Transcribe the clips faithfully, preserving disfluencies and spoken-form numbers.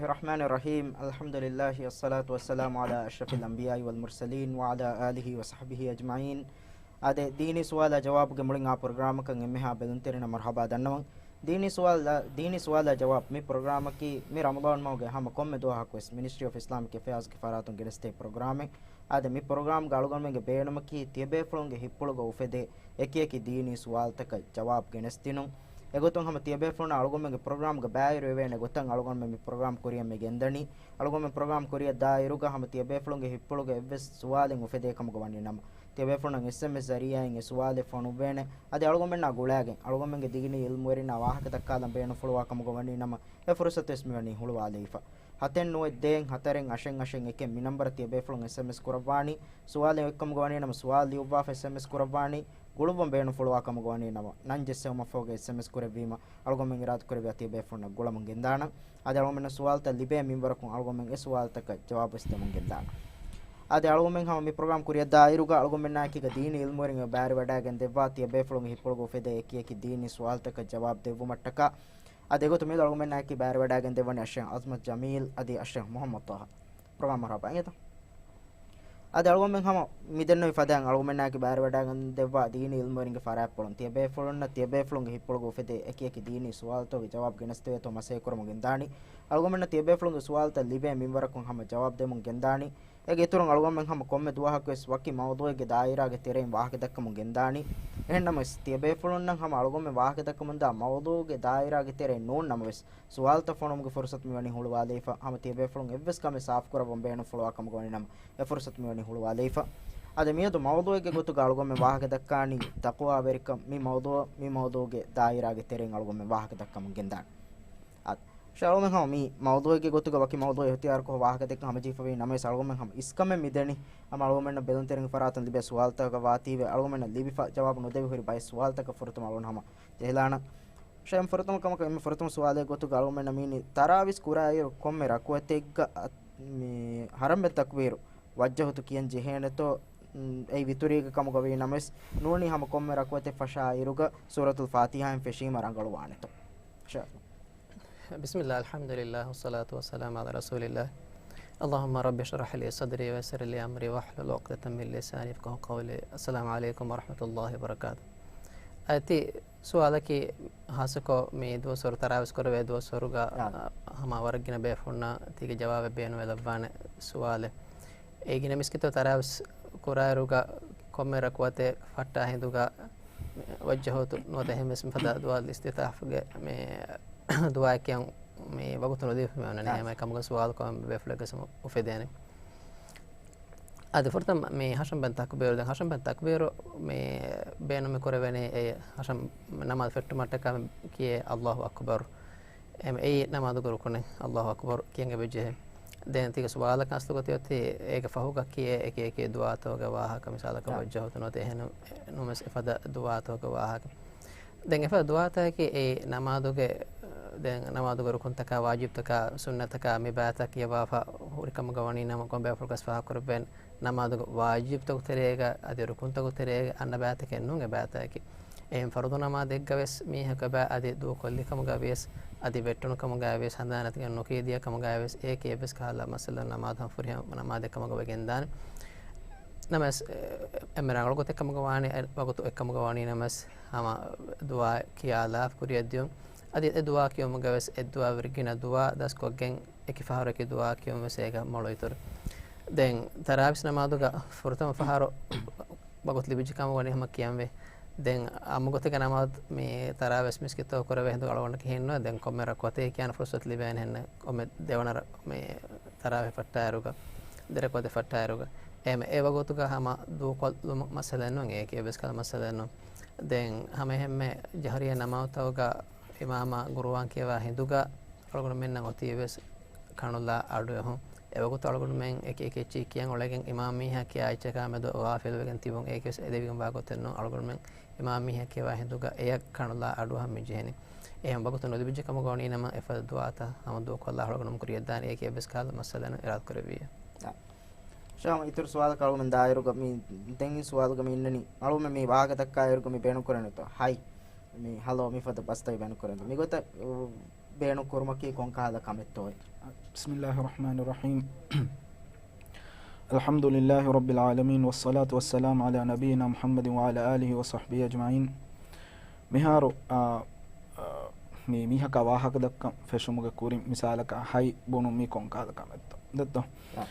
الرحمن الرحيم. الحمد لله والصلاة والسلام على أشرف الأنبياء والمرسلين وعلى آله وصحبه أجمعين. އާދެ، ދީނީ ސުވާލާ ޖަވާބުގެ މުޅިން އާ ޕްރޮގްރާމަކަށް އެންމެހާ ބެލުންތެރިންނަށް މަރުޙަބާ ދަންނަވަން. ދީނީ ސުވާލާ، ދީނީ ސުވާލާ ޖަވާބު މި ޕްރޮގްރާމަކީ މި ރަމަޟާން މަހުގެ ހަމަ ކޮންމެ ދުވަހަކުވެސް މިނިސްޓްރީ އޮފް އިސްލާމިކް އެފެއާޒްގެ ފަރާތުން ގެނެސްދޭ ޕްރޮގްރާމެއް. އާދެ، މި ޕްރޮގްރާމްގަ އަޅުގަނޑުމެންގެ ބޭނުމަކީ ތިޔަބޭފުޅުންގެ ހިތްޕުޅުގަ އުފެދޭ އެކިއެކި ދީނީ ސުވާލުތަކަށް ޖަވާބު ގެނެސްދިނުން. އެގޮތުން ހަމަ ތިޔަބޭފުޅުންނަށް އަޅުގަނޑުމެންގެ ޕްރޮގްރާމްގަ ބައިވެރިވެވޭނެ ގޮތަށް އަޅުގަނޑުމެން މި ޕްރޮގްރާމް ކުރިއަށް މި ގެންދަނީ. އަޅުގަނޑުމެން ޕްރޮގްރާމް ކުރިއަށް ދާއިރުގަ ހަމަ ތިޔަބޭފުޅުންގެ ހިތްޕުޅުގަ އެއްވެސް ސުވާލެއް އުފެދޭ ކަމުގަ ވަނީ ނަމަ، ތިޔަބޭފުޅުންނަށް އެސްއެމްއެސް ޒަރީއާއިން އެ ސުވާލެއް ފޮނުއްވޭނެ. އަދި އަޅުގަނޑުމެންނާ ގުޅާގެން އަޅުގަނޑުމެންގެ ދީނީ އިލްމުވެރިންނާ ވާހަކަ ދައްކާލަން ބޭނުންފުޅުވާ ކަމުގަ ވަނީ ނަމަ، އެ ފުރުސަތުވެސް މިވަނީ ހުޅުވާލައިފަ. ހަތެއް ނުވައެއް ދޭއް ހަތަރެއް އަށެއް އަށެއް އެކެއް މި ނަންބަރަށް ތިޔަބޭފުޅުން އެސްއެމްއެސް ކުރައްވާނީ. ސުވާލެއް އޮތްކަމުގަ ވަނީ ނަމަ، ސުވާލު ލިޔުއްވާފަ އެސްއެމްއެސް ކުރައްވާނީ. ގުޅުއްވަން ބޭނުންފުޅުވާ ކަމުގަ ވަނީ ނަމަ، ނަން ޖެއްސެވުމަށްފަހުގަ އެސްއެމްއެސް ކުރެއްވީމަ، އަޅުގަނޑުމެން އިރާދަކުރެއްވިޔާ ތިޔަބޭފުޅުންނަށް ގުޅަމުން ގެންދާނަން. އަދި އަޅުގަނޑުމެންނަށް ސުވާލުތައް ލިބޭ މިންވަރަކުން އަޅުގަނޑުމެން އެ ސުވާލުތަކަށް ޖަވާބުވެސް ދެމުން ގެންދާނަން. އަދި އަޅުގަނޑުމެން ހަމަ މި ޕްރޮގްރާމް ކުރިއަށް ދާއިރުގަ އަޅުގަނޑުމެންނާއެކީގަ ދީނީ އިލްމުވެރިން ބައިވެރިވަޑައިގެން ދެއްވާ ތިޔަބޭފުޅުންގެ ހިތްޕުޅުގަ އުފެދޭ އެކިއެކި ދީނީ ސުވާލުތަކަށް ޖަވާބު ދެއްވުމަށްޓަކާ. އަދި އެގޮތުން މިއަދު އަޅުގަނޑުމެންނާއެކީ ބައިވެރިވަޑައިގެން ދެއްވަނީ އައްޝައިޚް އަޒްމަތް ޖަމީލް އަދި އައްޝައިޚް މުޙައްމަދު ޠާހާ. ޕްރޮގްރާމް މަރުޙަބާ އިނގޭތަ؟ އަދި އަޅުގަނޑުމެން ހަމަ މިދެންނެވި ފަދައިން އަޅުގަނޑުމެންނާއެކީ ބައިވެރިވަޑައިގެން ދެއްވާ ދީނީ އިލްމުވެރިންގެ ފަރާތްޕުޅުން ތިޔަބޭފުޅުންނަށް ތިޔަބޭފުޅުންގެ ހިތްޕުޅުގަ އުފެދޭ އެކިއެކި ދީނީ ސުވާލުތަކުގެ ޖަވާބު ގެނެސްދެވޭތޯ މަސައްކަތް ކުރަމުން ގެންދާނީ. އަޅުގަނޑުމެންނަށް ތިޔަބޭފުޅުންގެ ސުވާލުތައް ލިބޭ މިންވަރަކުން ހަމަ ޖަވާބު ދެމުން ގެންދާނީ. އޭގެ އިތުރުން އަޅުގަނޑުމެން ހަމަ ކޮންމެ ދުވަހަކުވެސް ވަކި މައުޟޫއެއްގެ ދާއިރާގެ ތެރެއިން ވާހަކަ ދައްކަމުން ގެންދާނީ. އެހެންނަމަވެސް، ތިޔަބޭފުޅުންނަށް ހަމަ އަޅުގަނޑުމެން ވާހަކަ ދައްކަމުންދާ މައުޟޫގެ ދާއިރާގެ ތެރެއިން ނޫން ނަމަވެސް، ސުވާލުތައް ފޮނުވުމުގެ ފުރުސަތު މިވަނީ ހުޅުވާލައިފަ. ހަމަ ތިޔަބޭފުޅުން އެއްވެސް ކަމެއް ސާފުކުރައްވަން ބޭނުންފުޅުވާ ކަމުގަ ވަނީ ނަމަ، އެ ފުރުސަތު މިވަނީ ހުޅުވާލައިފަ. އަދި މިއަދު މައުޟޫއެއްގެ ގޮތުގަ އަޅުގަނޑުމެން ވާހަކަ ދައްކާނީ ތަޤްވާވެރިކަން. މި މައުޟޫ، މި މައުޟޫގެ ދާއިރާގެ ތެރެއިން އަޅުގަނޑުމެން ވާހަކަ ދައްކަމުން ގެންދާނެ. އަދި ޝާ އަޅުގަނޑުމެން ހަމަ މި މައުޟޫއެއްގެ ގޮތުގަ ވަކި މައުޟޫއެއް އިހްތިޔާރުކޮށް ވާހަކަ ދެއްކަން ހަމަޖެހިފަވީ ނަމަވެސް، އަޅުގަނޑުމެން ހަމަ އިސްކަމެއް މިދެނީ. ހަމަ އަޅުގަނޑުމެންނަށް ބެލުންތެރިންގެ ފަރާތުން ލިބޭ ސުވާލުތަކަށް ވާތީވެ، އަޅުގަނޑުމެންނަށް ލިބިފަ ޖަވާބު ނުދެވި ހުރި ބައެއް ސުވާލުތަކަށް ފުރަތަމަ އަޅުގަނޑު ހަމަ ޖެހިލާނަން. ޝައިމް ފުރަތަމަ ކަމަކަށް އެންމެ ފުރަތަމަ ސުވާލެއް ގޮތުގަ އަޅުގަނޑުމެންނަށް މީނީ ތަރާވީސް ކުރާއިރު ކޮންމެ ރަކުޢަތެއްގަ އަ، މި ހަރަމްބެ ތަކްބީރު ވައްޖަހުތު ކިޔަން ޖެހޭނެތޯ، އެއީ ވިތުރީގެ ކަމުގަ ވީ ނަމަވެސް، ނޫނީ ހަމަ ކޮންމެ ރަކުޢަތެއް ފަށާ އިރުގަ ސޫރަތުލް ފާތިޙާއިން ފެށީމަ ރަނގަޅުވާނެތޯ؟ ޝައިމް. بسم الله، الحمد لله، والصلاة والسلام على رسول الله. اللهم رب اشرح لي صدري ويسر لي أمري واحلل عقدة من لساني يفقهوا قولي. السلام عليكم ورحمة الله وبركاته. އަދި ސުވާލަކީ ހާއްސަކޮށް މި ދުވަސްވަރު ތަރާވީސް ކުރެވޭ ދުވަސްވަރުގަ، އާ. އާ، ހަމަ ވަރަށް ގިނަ ބޭފުޅުންނަށް ތީގެ ޖަވާބެއް ބޭނުންވެލައްވާނެ ސުވާލެއް. އޭގެ މިސްކިތު ތަރާވީސް ކުރާއިރުގަ ކޮންމެ ރަކުޢަތެއް ފައްޓާ ހިނދުގަ ވައްޖަހުތު ނުވަތަ އެހެންވެސް މިފަދަ ދުޢާ އިސްތިފްތާޙުގެ މި ދުޢާއެއް ކިޔަން މި ވަގުތު ނުލިބިފަ މިވަނީ. އާ. ހަމަ އެކަމުގެ ސުވާލު ކޮންމެ ބޭފުޅެއްގެ ސަމު އުފެދޭނެ. އަދި ފުރަތަމަ މި ހަށަންބަން ތަކްބީރު، ދެން ހަށަންބަން ތަކްބީރު މި ބޭނުމި ކުރެވެނީ އެ ހަށަން ނަމާދު ފެއްޓުމަށްޓަކާ ކިޔޭ އައްލާހު އަކްބަރު. އެމް އެއީ ނަމާދުގެ ރުކުނެއް، އައްލާހު އަކްބަރު ކިޔަން އެބަޖެހޭ. ދެން ތީގެ ސުވާލަކަށް އަސްލުގަ ތިއޮތީ އޭގެ ފަހުގަ ކިޔޭ އެކި އެކި ދުޢާތަކުގެ ވާހަކަ، މިސާލަކަށް ނާ. ވައްޖަހުތު ނުވަތަ އެހެން ނޫންވެސް އެފަދަ ދުޢާތަކުގެ ވާހަކަ. ދެން އެފަދަ ދުޢާތަކަކީ އެ ނަމާދުގެ، ދެން ނަމާދުގެ ރުކުންތަކާ، ވާޖިބްތަކާ، ސުންނަތަކާ މި ބައިތައް ކިޔަވާފަ ހުރިކަމުގަ ވަނީ ނަމަ، ކޮން ބޭފުޅަކަސް ފާހަގަކުރެއްވެން ނަމާދުގެ ވާޖިބްތަކު ތެރޭގަ އަދި ރުކުންތަކު ތެރޭގަ އަންނަ ބައިތަކެއް ނޫން އެ ބައިތަކަކީ. އެހެން ފަރުޟު ނަމާދެއްގަވެސް މީހަކު އެބަ އަދި ދޫކޮށްލި ކަމުގަވިޔަސް، އަދި ވެއްޓުނު ކަމުގަވިޔަސް، ހަނދާން ނެތިގެން ނުކިޔަދިޔަ ކަމުގަވިޔަސް، އޭކި އެއްވެސް ކަހަލަ މައްސަލަ ނަމާދު ހަމަ ފުރިހަމަ ނަމާދެއް ކަމުގަ ވެގެންދާނެ. ނަމަވެސް، އެ، އެންމެ ރަނގަޅު ގޮތެއް ކަމުގަ ވާނެ، އެ، ވަގުތު އެއްކަމުގަ ވާނީ ނަމަވެސް، ހަމަ ދުޢާ ކިޔާލާ ކުރިއަށް ދިޔުން. އަދި އެ ދުޢާ ކިޔުމުގަވެސް އެއްދުޢާވެރި ގިނަ ދުޢާ ދަސްކޮށްގެން އެކި ފަހަރަކީ ދުޢާ ކިޔުމުވެސް އޭގަ މޮޅު އިތުރު. ދެން ތަރާވީސް ނަމާދުގަ ފުރަތަމަ ފަހަރު ވަގުތު ލިބިއްޖެ ކަމަށް ވަނީ ހަމަ ކިޔަންވޭ. ދެން އާއްމު ގޮތެއްގަ ނަމާދު މި ތަރާވީސް މިސްކިތު ކުރެވޭ ހިނދު އަޅުގަނޑަކީ ހެންނުވޭ. ދެން ކޮންމެ ރަކުޢަތެއް ކިޔާން ފުރުޞަތު ލިބޭނެ ހެންނެއް. ކޮންމެ ދެވަނަ ރަ-، މި ތަރާވީހް ފައްޓާއިރުގަ، ދެ ރަކުޢަތެއް ފައްޓާއިރުގަ. އެހެން އެ ވަގުތުގަ ހަމަ ދޫކޮށްލުމު މައްސަލައެއް ނޫން، އޭކި އެއްވެސް ކަހަލަ މައްސަލައެއް ނޫން. ދެން ހަމަ އެހެންމެ ޖަހްރީ ނަމާދުތަކުގަ އިމާމާ ގުރުއާން ކިޔަވާ ހިނދުގަ އަޅުގަނޑުމެންނަށް އޮތީވެސް ކަނުލާ އަޑުއެހުން. އެވަގުތު އަޅުގަނޑުމެން އެކި އެކި އެއްޗެހި ކިޔަން އުޅެގެން އިމާމް މީހާ ކިޔާ އެއްޗަކާ މެދު ޣާފިލުވެގެން ތިބުން އޭކިވެސް އެދެވިގެންވާ ގޮތެއް ނޫން. އަޅުގަނޑުމެން އިމާމް މީހާ ކިޔަވާ ހިނދުގަ އެޔަށް ކަނުލާ އަޑުއަހަން މި ޖެހެނީ. އެހެން ވަގުތު ނުލިބިއްޖެ ކަމުގަ ވަނީ ނަމަ އެފަދަ ދުޢާތައް ހަމަ ދޫކޮށްލާ އަޅުގަނޑުމެން ކުރިއަށްދާނެ އޭކި އެއްވެސް ކަހަލަ މައްސަލައެއް ނޫން އިރާދަކުރެއްވިއްޔާ. ޝާމް އިތުރު ސުވާލަކަށް އަޅުގަނޑުމެން ދާއިރުގަ މި ދެން ސުވާލުގަ މި އިންނަނީ އަޅުގަނޑުމެން މި ވާހަކަ ދައްކާ އިރުގަ މި ބޭނުންކުރަނީތޯ؟ ހައި. މި ހަލޯ މިފަދަ ބަސްތައް ބޭނުންކުރަން. މިގޮތަށް، އު، ބޭނުން ކުރުމަކީ ކޮންކަހަލަ ކަމެއްތޯއޭ؟ بسم الله الرحمن الرحيم. الحمد لله رب العالمين، والصلاة والسلام على نبينا محمد وعلى آله وصحبه أجمعين. މިހާރު، އާ، އާ، މި މީހަކާ ވާހަކަ ދައްކަން ފެށުމުގެ ކުރިން މިސާލަކަށް ހަތް ބުނުން މީ ކޮންކަހަލަ ކަމެއްތޯ؟ ދެއްތޯ؟ އާ.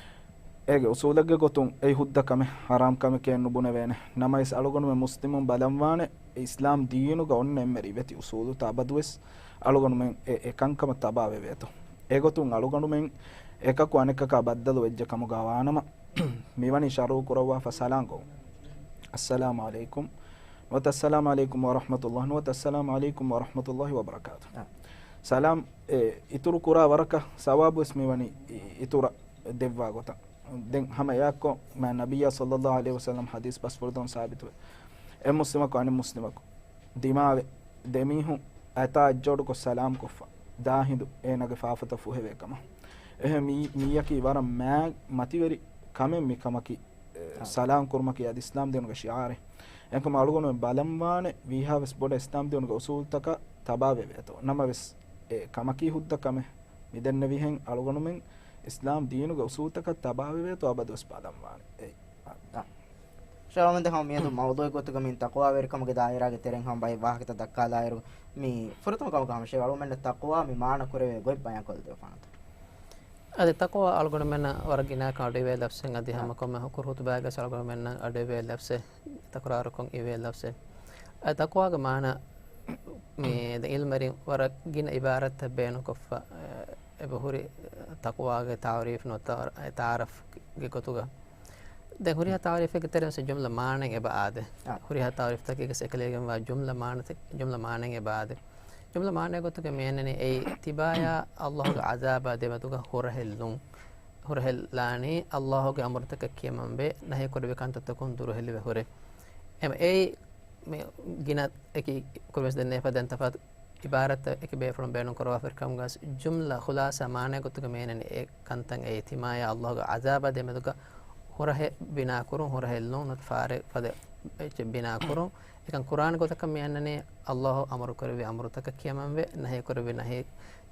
އޭގެ އުސޫލެއްގެ ގޮތުން އެއީ ހުއްދަ ކަމެއް، ހަރާމް ކަމެކޭ ނުބުނެވޭނެ. ނަމަވެސް އަޅުގަނޑުމެން މުސްލިމުން ބަލަންވާނެ، އިސްލާމް ދީނުގަ އޮންނަ އެންމެ ރިވެތި އުސޫލުތައް އަބަދުވެސް އަޅުގަނޑުމެން އެ އެކަންކަމަށް ތަބާވެވޭތޯ. އެގޮތުން އަޅުގަނޑުމެން އެކަކު އަނެކަކާ ބައްދަލު ވެއްޖެ ކަމުގަ ވާނަމަ، މިވަނީ ޝަރުޢު ކުރައްވާފަ ސަލާމް ކޮށް. السلام عليكم ނުވަތަ السلام عليكم ورحمة الله، ނުވަތަ السلام عليكم ورحمة الله وبركاته. އާ. ސަލާމް އެ އިތުރު ކުރާ ވަރަކަށް ސަވާބުވެސް މިވަނީ އި-، އިތުރަށް ދެއްވާ ގޮތަށް. ދެން ހަމަ އެއާއެއްކޮށް މާތް ނަބިއްޔާ ޞައްލައްލާހު ޢަލައިހި ވަސައްލަމް ޙަދީޘް ބަސްފުޅުތަކުން ސާބިތުވޭ، އެއް މުސްލިމަކު އަނެއް މުސްލިމަކު ދިމާވެ، ދެމީހުން އަތާ އަތްޖޯޑުކޮށް ސަލާމް ކޮށްފަ، ދާ ހިނދު އޭނާގެ ފާފަތައް ފުހެވޭ ކަމަށް. އެހެން މި-، މިއަކީ ވަރަށް މާތް މަތިވެރި ކަމެއް މި ކަމަކީ، އެ، އާ. ސަލާމް ކުރުމަކީ އަދި އިސްލާމް ދީނުގެ ޝިޢާރެއް. އެކަމަ އަޅުގަނޑުމެން ބަލަންވާނެ ވީހާވެސް ބޮޑަށް އިސްލާމް ދީނުގެ އުސޫލުތަކަށް ތަބާވެވޭތޯ. ނަމަވެސް، އެ ކަމަކީ ހުއްދަ ކަމެއް. މިދެންނެވިހެން އަޅުގަނޑުމެން އިސްލާމް ދީނުގެ އުސޫލުތަކަށް ތަބާވެވޭތޯ އަބަދުވެސް ބަލަންވާނެ. އެ، އާ. ޝޭޚް އަޅުމެން ދެން ހަމަ މިއަދު މައުޟޫޢުގެ ގޮތުގަ މި ތަޤްވާވެރިކަމުގެ ދާއިރާގެ ތެރެއިން ހަމަ ބައެއް ވާހަކަތައް ދައްކާލާއިރު، މި ފުރަތަމަ ކަމަކަށް ހަމަ ޝޭޚް އަޅުމެންނަށް ތަޤްވާ މި މާނަ ކުރެވޭ ގޮތް ބަޔާން ކޮށްދެވިފާނަތަ؟ އަދި ތަޤްވާ އަޅުގަނޑުމެންނަށް ވަރަށް ގިނައަކަށް އަޑުއިވޭ ލަފްޒެއް، އަދި އާ. ހަމަ ކޮންމެ ހުކުރު ހުތުބާގަސް އަޅުގަނޑުމެންނަށް އަޑުއިވޭ ލަފްޒެއް، ތަކުރާރުކޮށް އިވޭ ލަފްޒެއް. އަދި ތަޤްވާގެ މާނަ މި ދެ ޢިލްމުވެރިން ވަރަށް ގިނަ އިބާރާތްތައް ބޭނުންކޮށްފަ، އެބަހުރި ތަޤްވާގެ ތަޢުރީފު ނުވަތަ ތަޢާރަފްގެ ގޮތުގަ. ދެން ހުރިހާ ތަޢުރީފެއްގެ ތެރެއިން ޖުމްލަ މާނައެއް އެބަ އާދޭ. އާ. ހުރިހާ ތަޢުރީފްތަކެއްގެ އެކަލޭގެންވާ ޖުމްލަ މާނަތެއް، ޖުމްލަ މާނައެއް އެބަ އާދޭ. ޖުމްލަ މާނައެއް ގޮތުގަ މިއަންނަނީ އެއީ ތިބާޔާ ﷲ ގެ ޢަޛާބާ ދޭމަތުގަ ހުރަހެއްލުން. ހުރަހެއްލާނީ ﷲ ގެ އަމުރުތަކަށް ކިޔަމަންވެ، ނަހީ ކުރެވި ކަންތައްތަކުން ދުރުހެލިވެ ހުރެ. އެމަ އެއީ މި ގިނަ އެކި ކުރިމަސް ދެންނެވިފަ ދެން ތަފާތު އިބާރާތްތައް އެކި ބޭފުޅުން ބޭނުން ކުރައްވާފައި ކަމުގަސް ޖުމްލަ ޚުލާޞާ މާނަ ގޮތުގަ މިއަންނަނީ އެ ކަންތައް އެއީ ތިމާޔާ ﷲ ގެ ޢަޛާބާ ދޭމަތުގަ ހުރަހެއް ބިނާ ކުރުން، ހުރަހެއްލުން ނުވަތަ ފާރެއް ފަދަ އެއްޗެއް ބިނާ ކުރުން. އެކަން ކުރާނެ ގޮތަކަށް މިއަންނަނީ ﷲ އަމުރު ކުރެއްވި އަމުރުތަކަށް ކިޔަމަންވެ، ނަހީ ކުރެއްވި ނަހީ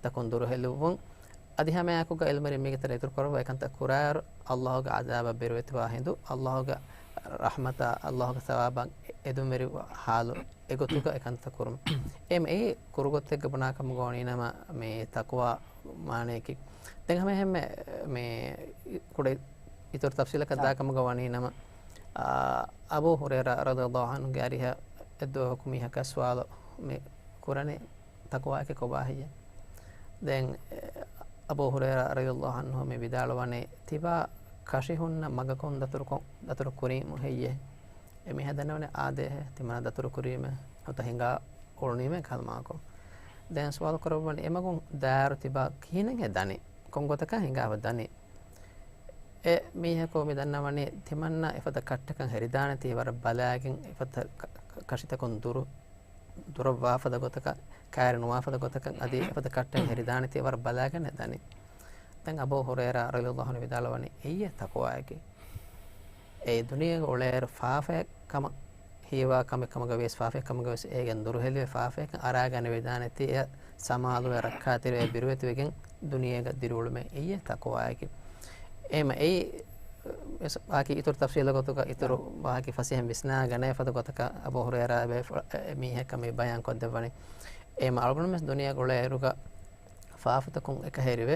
ތަކުން ދުރުހެލިއްވުން. އަދި ހަމައެއާއެކުގަ ޢިލްމުވެރިން މީގެ ތެރޭ އިތުރު ކުރައްވާ އެކަންތައް ކުރާއިރު، ﷲ ގެ ޢަޛާބަށް ބިރުވެތިވާ ހިނދު، ﷲ ގެ ރަޙްމަތާ، ﷲ ގެ ޘަވާބަށް އެދުންވެރި ހާލު އެގޮތުގަ އެކަންތައް ކުރުން. އެމަ އެއީ ކުރު ގޮތެއްގަ ބުނާ ކަމުގަ ވަނީ ނަމަ، މި ތަޤްވާ މާނަޔަކީ. ދެން ހަމަ އެހެންމެ މި ކުޑަ އިތުރު ތަފްޞީލަކަށް ދާ ކަމުގަ ވަނީ ނަމަ، އާ، އަބޫ ހުރައިރާ ރަޟިޔަﷲ ޢަންހުގެ އަރިހަށް އެއްދުވަހަކު މީހަކަށް ސުވާލު މި ކުރަނީ، ތަޤްވާއަކީ ކޮބާ ހެއްޔޭ؟ ދެން، އެ، އަބޫ ހުރައިރާ ރަޟިޔަﷲ ޢަންހު މި ވިދާޅުވަނީ، ތިބާ ކަށި ހުންނަ މަގަކުން ދަތުރުކޮށް، ދަތުރު ކުރީމު ހެއްޔޭ؟ އެ މީހާ ދަންނަވަނީ، އާދޭހޭ، ތިމަންނަ ދަތުރު ކުރީމޭ، ނުވަތަ ހިނގާ އުޅުނީމޭ ކަހަލަ މަގަކުން. ދެން ސުވާލު ކުރައްވަނީ، އެމަގުން ދާއިރު ތިބާ ކިހިނެއްހޭ ދަނީ؟ ކޮން ގޮތަކަށް ހިނގާފަ ދަނީ؟ އެ މީހަކު މި ދަންނަވަނީ، ތިމަންނަ އެފަދަ ކަށްޓަކަށް ހެރިދާނެތީ ވަރަށް ބަލާގެން އެފަދަ ކަ-، ކަ-، ކަށިތަކުން ދުރު، ދުރަށްވާފަދަ ގޮތަކަށް، ކައިރި ނުވާފަދަ ގޮތަކަށް އަދި އެފަދަ ކަށްޓެއް ހެރިދާނެތީ ވަރަށް ބަލާގެން ދަނީ. ދެން އަބޫ ހުރައިރާ ރަޟިޔަﷲ ޢަންހު ވިދާޅުވަނީ، އެއީ ތަޤްވާއަކީ. އެ ދުނިޔޭގަ އުޅޭއިރު ފާފައެއް ކަމަށް ހީވާ ކަމެއް ކަމުގަ ވިޔަސް، ފާފައެއް ކަމުގަ ވިޔަސް، އޭގެން ދުރުހެލިވެ، ފާފައަކަށް އަރާގަނެވިދާނެތީ، އެ ސަމާލުވެ، ރައްކާތެރިވެ، ބިރުވެތިވެގެން ދުނިޔޭގަ ދިރިއުޅުމޭ، އެއީ ތަޤްވާއަކީ. އެހެންމަ އެއީ، ވެސް ވާހަކަ އިތުރު ތަފްޞީލު ގޮތުގަ އިތުރު ވާހަކަ ފަސޭހަ ވިސްނާ ގަނެ ފަދަ ގޮތަކަށް އަބޫ ހުރައިރާ ބޭފުޅާ އެ މީހަކަށް މި ބަޔާން ކޮށްދެއްވަނީ. އެހެންމަ އަޅުގަނޑު ވެސް ދުނިޔޭގަ އުޅޭއިރުގަ ފާފަތަކުން އެކަހެރިވެ،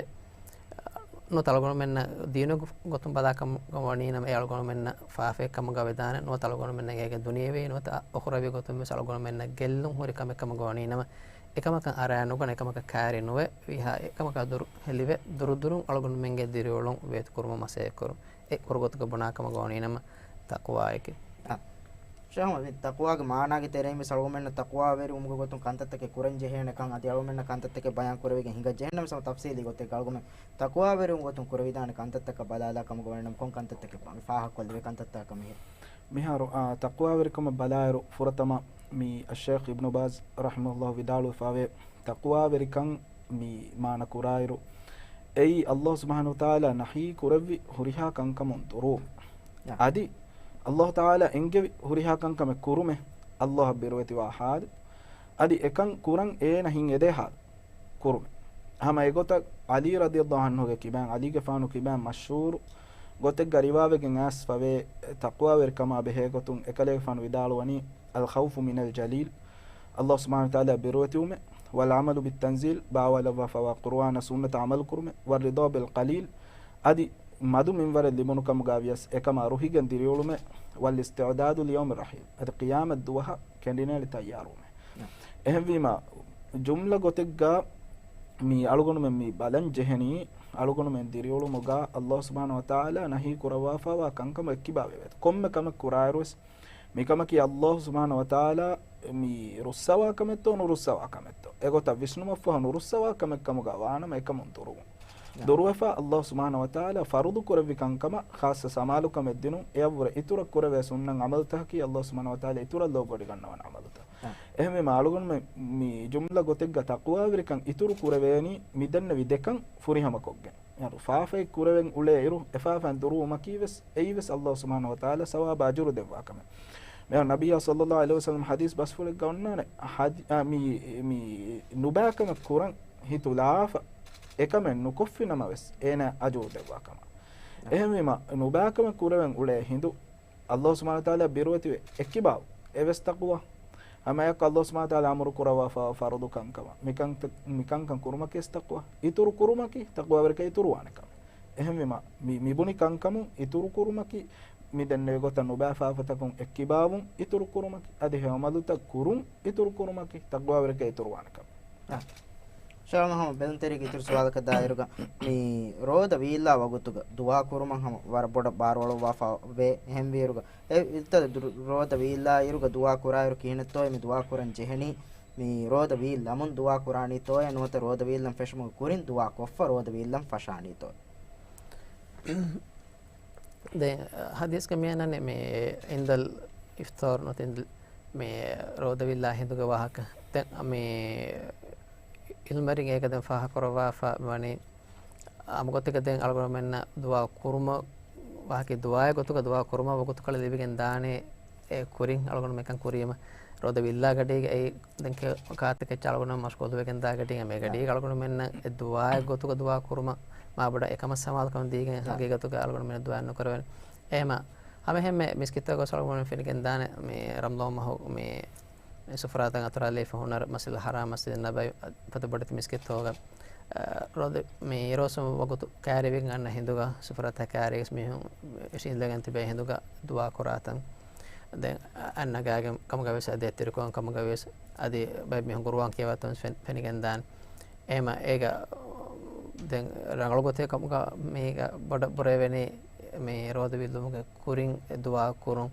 ނުވަތަ އަޅުގަނޑުމެންނަށް ދީނުގެ ގޮތުން ބަލާ ކަމުގަ ވަނީ ނަމަ، އެ އަޅުގަނޑުމެންނަށް ފާފައެއް ކަމުގަ ވެދާނެ، ނުވަތަ އަޅުގަނޑުމެންނަށް އޭގެ ދުނިޔެވީ ނުވަތަ އުޚްރަވީ ގޮތުން ވެސް އަޅުގަނޑުމެންނަށް ގެއްލުން ހުރި ކަމެއް ކަމުގަ ވަނީ ނަމަ، އެކަމަކަށް އަރާ ނުގަނެ، އެކަމަކަށް ކައިރި ނުވެ، ވީހާ އެކަމަކާ ދުރު ހެލިވެ، ދުރުދުރުން އަޅުގަނޑުމެންގެ ދިރިއުޅުން ވޭތުކުރުމަށް މަސައްކަތްކުރުން. އެ ކުރު ގޮތުގަ ބުނާ ކަމުގަ ވަނީ ނަމަ ތަޤްވާއަކީ. އާ. ޝޭޚް އަޙްމަދު، މި ތަޤްވާގެ މާނާގެ ތެރެއިން ވެސް އަޅުގަނޑުމެންނަށް ތަޤްވާވެރިވުމުގެ ގޮތުން ކަންތައްތަކެއް ކުރަން ޖެހޭނެ ކަން، އަދި އަޅުގަނޑުމެންނަށް ކަންތައްތަކެއް ބަޔާން ކުރެވިގެން ހިނގަން ޖެހޭނެ ނަމަ، ތަފްޞީލީ ގޮތެއްގަ އަޅުގަނޑުމެން ތަޤްވާވެރިވުމުގެ ގޮތުން ކުރެވިދާނެ ކަންތައްތަކަށް ބަލާލާ ކަމުގަ ވަނީ ނަމަ، ކޮން ކަންތައްތަކެއް ފާހަގަކޮށްލެވޭ ކަންތައްތަކަށް މިހިރަ. މިހާރު، އާ، ތަޤްވާވެރިކަމަށް ބަލާއިރު، ފުރަތަމަ މި އައްޝޭޚް އިބްނު ބާޒް ރަޙިމަހުﷲ ވިދާޅުވެފަވޭ، ތަޤްވާވެރިކަން މި މާނަ ކުރާއިރު، އެއީ ﷲ ސުބްޙާނަހޫ ވަތަޢާލާ ނަހީ ކުރެއްވި ހުރިހާ ކަންކަމުން ދުރުވުމެއް. އަދި ﷲ ތަޢާލާ އެންގެވި ހުރިހާ ކަންކަމެއް ކުރުމެއް، ﷲ އަށް ބިރުވެތިވާ ޙާލު، އަދި އެކަން ކުރަން އޭނަ ހިތް އެދޭ ޙާލު ކުރުމެއް. ހަމަ އެގޮތަށް ޢަލީ ރަޟިޔަﷲ ޢަންހުގެ ކިބައިން، ޢަލީގެފާނު ކިބައިން މަޝްހޫރު ގޮތެއްގަ ރިވާވެގެން އައިސްފަވޭ، ތަޤްވާވެރިކަމާ ބެހޭ ގޮތުން އެކަލޭގެފާނު ވިދާޅުވަނީ، الخوف من الجليل، ﷲ ސުބްޙާނަހޫ ވަތަޢާލާ ބިރުވެތިވުމެއް، والعمل بالتنزيل، ބާވާލައްވާފަވާ ޤުރުއާނާ ސުންނަތަށް ޢަމަލުކުރުމެއް، والرضا بالقليل، އަދި މަދު މިންވަރެއް ލިބުނު ކަމުގަ ވިޔަސް އެކަމާ ރުހިގެން ދިރިއުޅުމެއް، والاستعداد ليوم الرحيل، އަދި ޤިޔާމަތް ދުވަހަށް ކެނޑިނޭޅި ތައްޔާރުވުމެއް. ނަ. އެހެންވީމަ، ޖުމްލަ ގޮތެއްގަ މި އަޅުގަނޑުމެން މި ބަލަން ޖެހެނީ، އަޅުގަނޑުމެން ދިރިއުޅުމުގަ ﷲ ސުބްޙާނަހޫ ވަތަޢާލާ ނަހީ ކުރައްވާފައިވާ ކަންކަމަށް އެއްކިބާވެވޭ. ކޮންމެ ކަމެއް ކުރާއިރުވެސް، މިކަމަކީ ﷲ ސުބްޙާނަހޫ ވަތަޢާލާ މި ރުއްސަވާ ކަމެއްތޯ ނުރުއްސަވާ ކަމެއްތޯ؟ އެގޮތަށް ވިސްނުމަށްފަހު ނުރުއްސަވާ ކަމެއް ކަމުގަ ވާނަމަ އެކަމުން ދުރުވުން. ދުރުވެފަ ﷲ ސުބްޙާނަހޫ ވަތަޢާލާ ފަރުޟު ކުރެއްވި ކަންކަމަށް ޚާއްޞަ ސަމާލުކަމެއް ދިނުން، އެއަށްވުރެ އިތުރަށް ކުރެވޭ ސުންނަތް ޢަމަލުތަކަކީ ﷲ ސުބްޙާނަހޫ ވަތަޢާލާ އިތުރަށް ލޯބިވެޑިގަންނަވަން ޢަމަލުތައް. އެހެންވީމަ އަޅުގަނޑުމެން މި ޖުމްލަ ގޮތެއްގަ ތަޤްވާވެރިކަން އިތުރު ކުރެވޭނީ މިދެންނެވި ދެކަން ފުރިހަމަކޮށްގެން. އެހެން ފާފައެއް ކުރެވެން އުޅޭ އިރު، އެ ފާފައިން ދުރުވުމަކީ ވެސް، އެއީ ވެސް ﷲ ސުބްޙާނަހޫ ވަތަޢާލާ ސަވާބާ އަޖުރު ދެއްވާ ކަމެއް. މިހާރު ނަބިއްޔާ ޞައްލައްލާހު ޢަލައިހި ވަސައްލަމް ޙަދީޘް ބަސްފުޅެއްގަ އޮންނާނެ، ޙަދީ-، އާ، މި، މި ނުބައިކަމެއް ކުރަން ހިތުލާފަ އެކަމެއް ނުކޮށްފިނަމަ ވެސް އޭނާ އަޖުރު ދެއްވާ ކަމަށް. އެހެންވީމަ، ނުބައިކަމެއް ކުރެވެން އުޅޭ ހިނދު، ﷲ ސުބްޙާނަހޫ ވަތަޢާލާ ބިރުވެތިވެ އެއްކިބާވު އެވެސް ތަޤްވާ. ހަމައެއާއެކު ﷲ ސުބްޙާނަހޫ ވަތަޢާލާ އަމުރު ކުރައްވާފަ ފަރުޟު ކަންކަމަށް މިކަން، މިކަންކަން ކުރުމަކީ ވެސް ތަޤްވާ. އިތުރު ކުރުމަކީ ތަޤްވާވެރިކަން އިތުރުވާނެ ކަމެއް. އެހެންވީމަ، މި، މިބުނި ކަންކަމުން އިތުރު ކުރުމަކީ، މި ދެންނެވި ގޮތަށް ނުބައި ފާފަތަކުން އެއްކިބާވުން އިތުރު ކުރުމަކީ، އަދި ހެޔޮ ޢަމަލުތައް ކުރުން އިތުރު ކުރުމަކީ ތަޤްވާވެރިކަން އިތުރުވާނެ ކަމެއް. އާ. ޝާމް ހަމަ ބެލުންތެރިގެ އިތުރު ސުވާލަކަށް ދާއިރުގަ، މި ރޯދަ ވީއްލާ ވަގުތުގަ ދުޢާ ކުރުމަށް ހަމަ ވަރަށް ބޮޑަށް ބާރުއަޅުއްވާފަ ވޭ. އެހެންވީއިރުގަ، އެ އިއްތަ ދު-، ރޯދަ ވީއްލާ އިރުގަ ދުޢާ ކުރާއިރު ކިހިނެއްތޯއޭ މި ދުޢާ ކުރަން ޖެހެނީ؟ މި ރޯދަ ވީއްލަމުން ދުޢާ ކުރާނީތޯއޭ ނުވަތަ ރޯދަ ވީއްލަން ފެށުމުގެ ކުރިން ދުޢާ ކޮށްފަ ރޯދަ ވީއްލަން ފަށާނީތޯއޭ؟ ދެން ޙަދީޘްގަ މިއަންނަނީ މި އިންދަލް އިފްޠާރު ނުވަތަ އިންދަލް މި ރޯދަ ވީއްލާ ހިނދުގެ ވާހަކަ. ދެން މި ޢިލްމުވެރިން އޭގަ ދެން ފާހަގަކުރައްވާފަ ވަނީ، އާއްމު ގޮތެއްގަ ދެން އަޅުގަނޑުމެންނަށް ދުޢާ ކުރުމަށް، ވާހަކަ ދުޢާއެއް ގޮތުގަ ދުޢާ ކުރުމަށް ވަގުތުކޮޅެއް ލިބިގެން ދާނެ، އެ ކުރިން އަޅުގަނޑު މިކަން ކުރީމަ، ރޯދަ ވީއްލާ ގަޑީގަ އެއީ ދެން ކާ-، ކާތަކެއްޗާ އަޅުގަނޑު މަޝްޣޫލުވެގެން ދާ ގަޑީގަ މި ގަޑީގަ އަޅުގަނޑުމެންނަށް އެ ދުޢާއެއް ގޮތުގަ ދުޢާ ކުރުމަށް މާބޮޑަށް އެކަމަށް ސަމާލުކަމެއް ދީގެން ހަގީގަތުގަ އަޅުގަނޑުމެން ދުޢާ ނުކުރެވެން. އެހެމަ ހަމަ އެހެންމެ މިސްކިތަށް ގޮސް އަޅުގަނޑު ފެނިގެން ދާނެ މި ރަމަޟާން މަހު މި ސުފުރާތައް އަތުރާލީފަ ހުނަރު މަސްޖިދުލް ޙަރާމް، މަސްޖިދުއް ނަބަވީ ފަދަ ބޮޑެތި މިސްކިތްތަކުގަ، އަ، ރޯދަ މި އިރުއޮއްސުމުގެ ވަގުތު ކައިރިވެގެން އަންނަ ހިނދުގަ ސުފުރާތައް ކައިރިވެސް މީހުން އިށީނދެގެން ތިބޭ ހިނދުގަ ދުޢާ ކުރާތަން. ދެން އަ-، އަންނަ ގާގެ ކަމުގަ ވެސް އަދި އެތެރެކޮށް ކަމުގަ ވެސް އަދި ބައެއް މީހުން ޤުރުއާން ކިޔަވާތަން ފެން-، ފެނިގެން ދާނެ. އެހެމަ އޭގަ ދެން ރަނގަޅު ގޮތެއް ކަމުގަ މީގަ ބޮޑަށް ބުރަވެނީ މި ރޯދަ ވީއްލުމުގެ ކުރިން އެ ދުޢާ ކުރުން.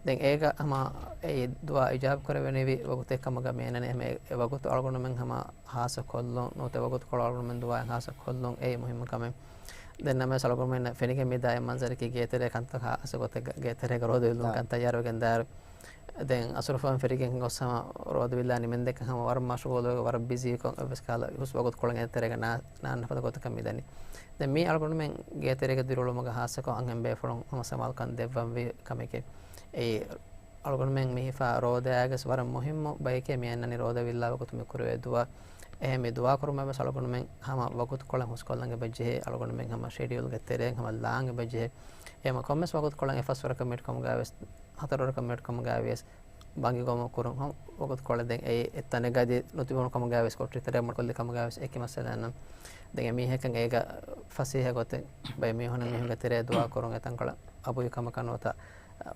ދެން އޭގަ ހަމަ އެ ދުޢާ އިޖާބަ ކުރެވެނިވި ވަގުތެއް ކަމުގަ މިއަންނަނީ އެ ވަގުތު އަޅުގަނޑުމެން ހަމަ ހާއްސަ ކޮށްލުން ނުވަތަ ވަގުތުކޮޅު އަޅުގަނޑުމެން ދުޢާއެއް ހާއްސަ ކޮށްލުން އެއީ މުހިއްމު ކަމެއް. ދެން ނަމަވެސް އަޅުގަނޑުމެންނަށް ފެނިގެން މި ދާއިމް މަންޒަރަކީ ގޭތެރޭ ކަންތައް ހާއްސަ ގޮތެއްގަ ގޭތެރޭގަ ރޯދަ ވީއްލުމުގެ ކަންތައް ތައްޔާރުވެގެން ދާއިރު. ދެން އަސުރުފަހުން ފެނިގެން ގޮސް ހަމަ ރޯދަ ވީއްލާ ނިމެންދެން ހަމަ ވަރަށް މަޝްޣޫލުވެ ވަރަށް ބިޒީކޮށް އެއްވެސް ކަހަލަ ހުސް ވަގުތުކޮޅެއް އެތެރޭގަ ނާ-، ނާންނަ ފަދަ ގޮތަކަށް މިދަނީ. ދެން މީ އަޅުގަނޑުމެން ގޭތެރޭގަ ދިރިއުޅުމުގަ ހާއްސަކޮށް އަންހެން ބޭފުޅުން ހަމަ ސަމާލުކަން ދެއްވަންވީ ކަމެކޭ. އެއީ އަޅުގަނޑުމެން މި ހިފާ ރޯދައާގަސް ވަރަށް މުހިއްމު ބަޔެކޭ މި އަންނަނީ ރޯދަ ވީއްލާ ވަގުތު މި ކުރެވޭ ދުޢާ. އެހެން މި ދުޢާ ކުރުމަށް ވެސް އަޅުގަނޑުމެން ހަމަ ވަގުތުކޮޅެއް ހުސްކޮށްލަން އެބަޖެހޭ، އަޅުގަނޑުމެން ހަމަ ޝެޑިއުލްގެ ތެރެއިން ހަމަ ލާން އެބަޖެހޭ. އެހެމަ ކޮންމެސް ވަގުތުކޮޅެއް އެއްފަސްވަރަކަށް މިނިޓް ކަމުގަ ވެސް ހަތަރުވަރަކަށް މިނިޓް ކަމުގައި ވިޔަސް ބަންގި ގޮވަމުން ކުރުން ހަމަ ވަގުތުކޮޅެއް ދެން އެއީ އެއްތަނެއްގަ އަދި ނުތިބުނު ކަމުގައި ވިޔަސް ކޮޓަރި ތެރޭ މަޑުކޮށްލި ކަމުގައި ވިޔަސް އެކި މައްސަލައެއް ނޫން. ދެން އެމީހަކަށް އޭގަ ފަސޭހަ ގޮތެއް ބައެއް މީހުންނަށް މީހުންގެ ތެރޭ ދުޢާ ކުރުން އެތަންކޮޅަށް އަބުއި ކަމަކަށް ނުވަތަ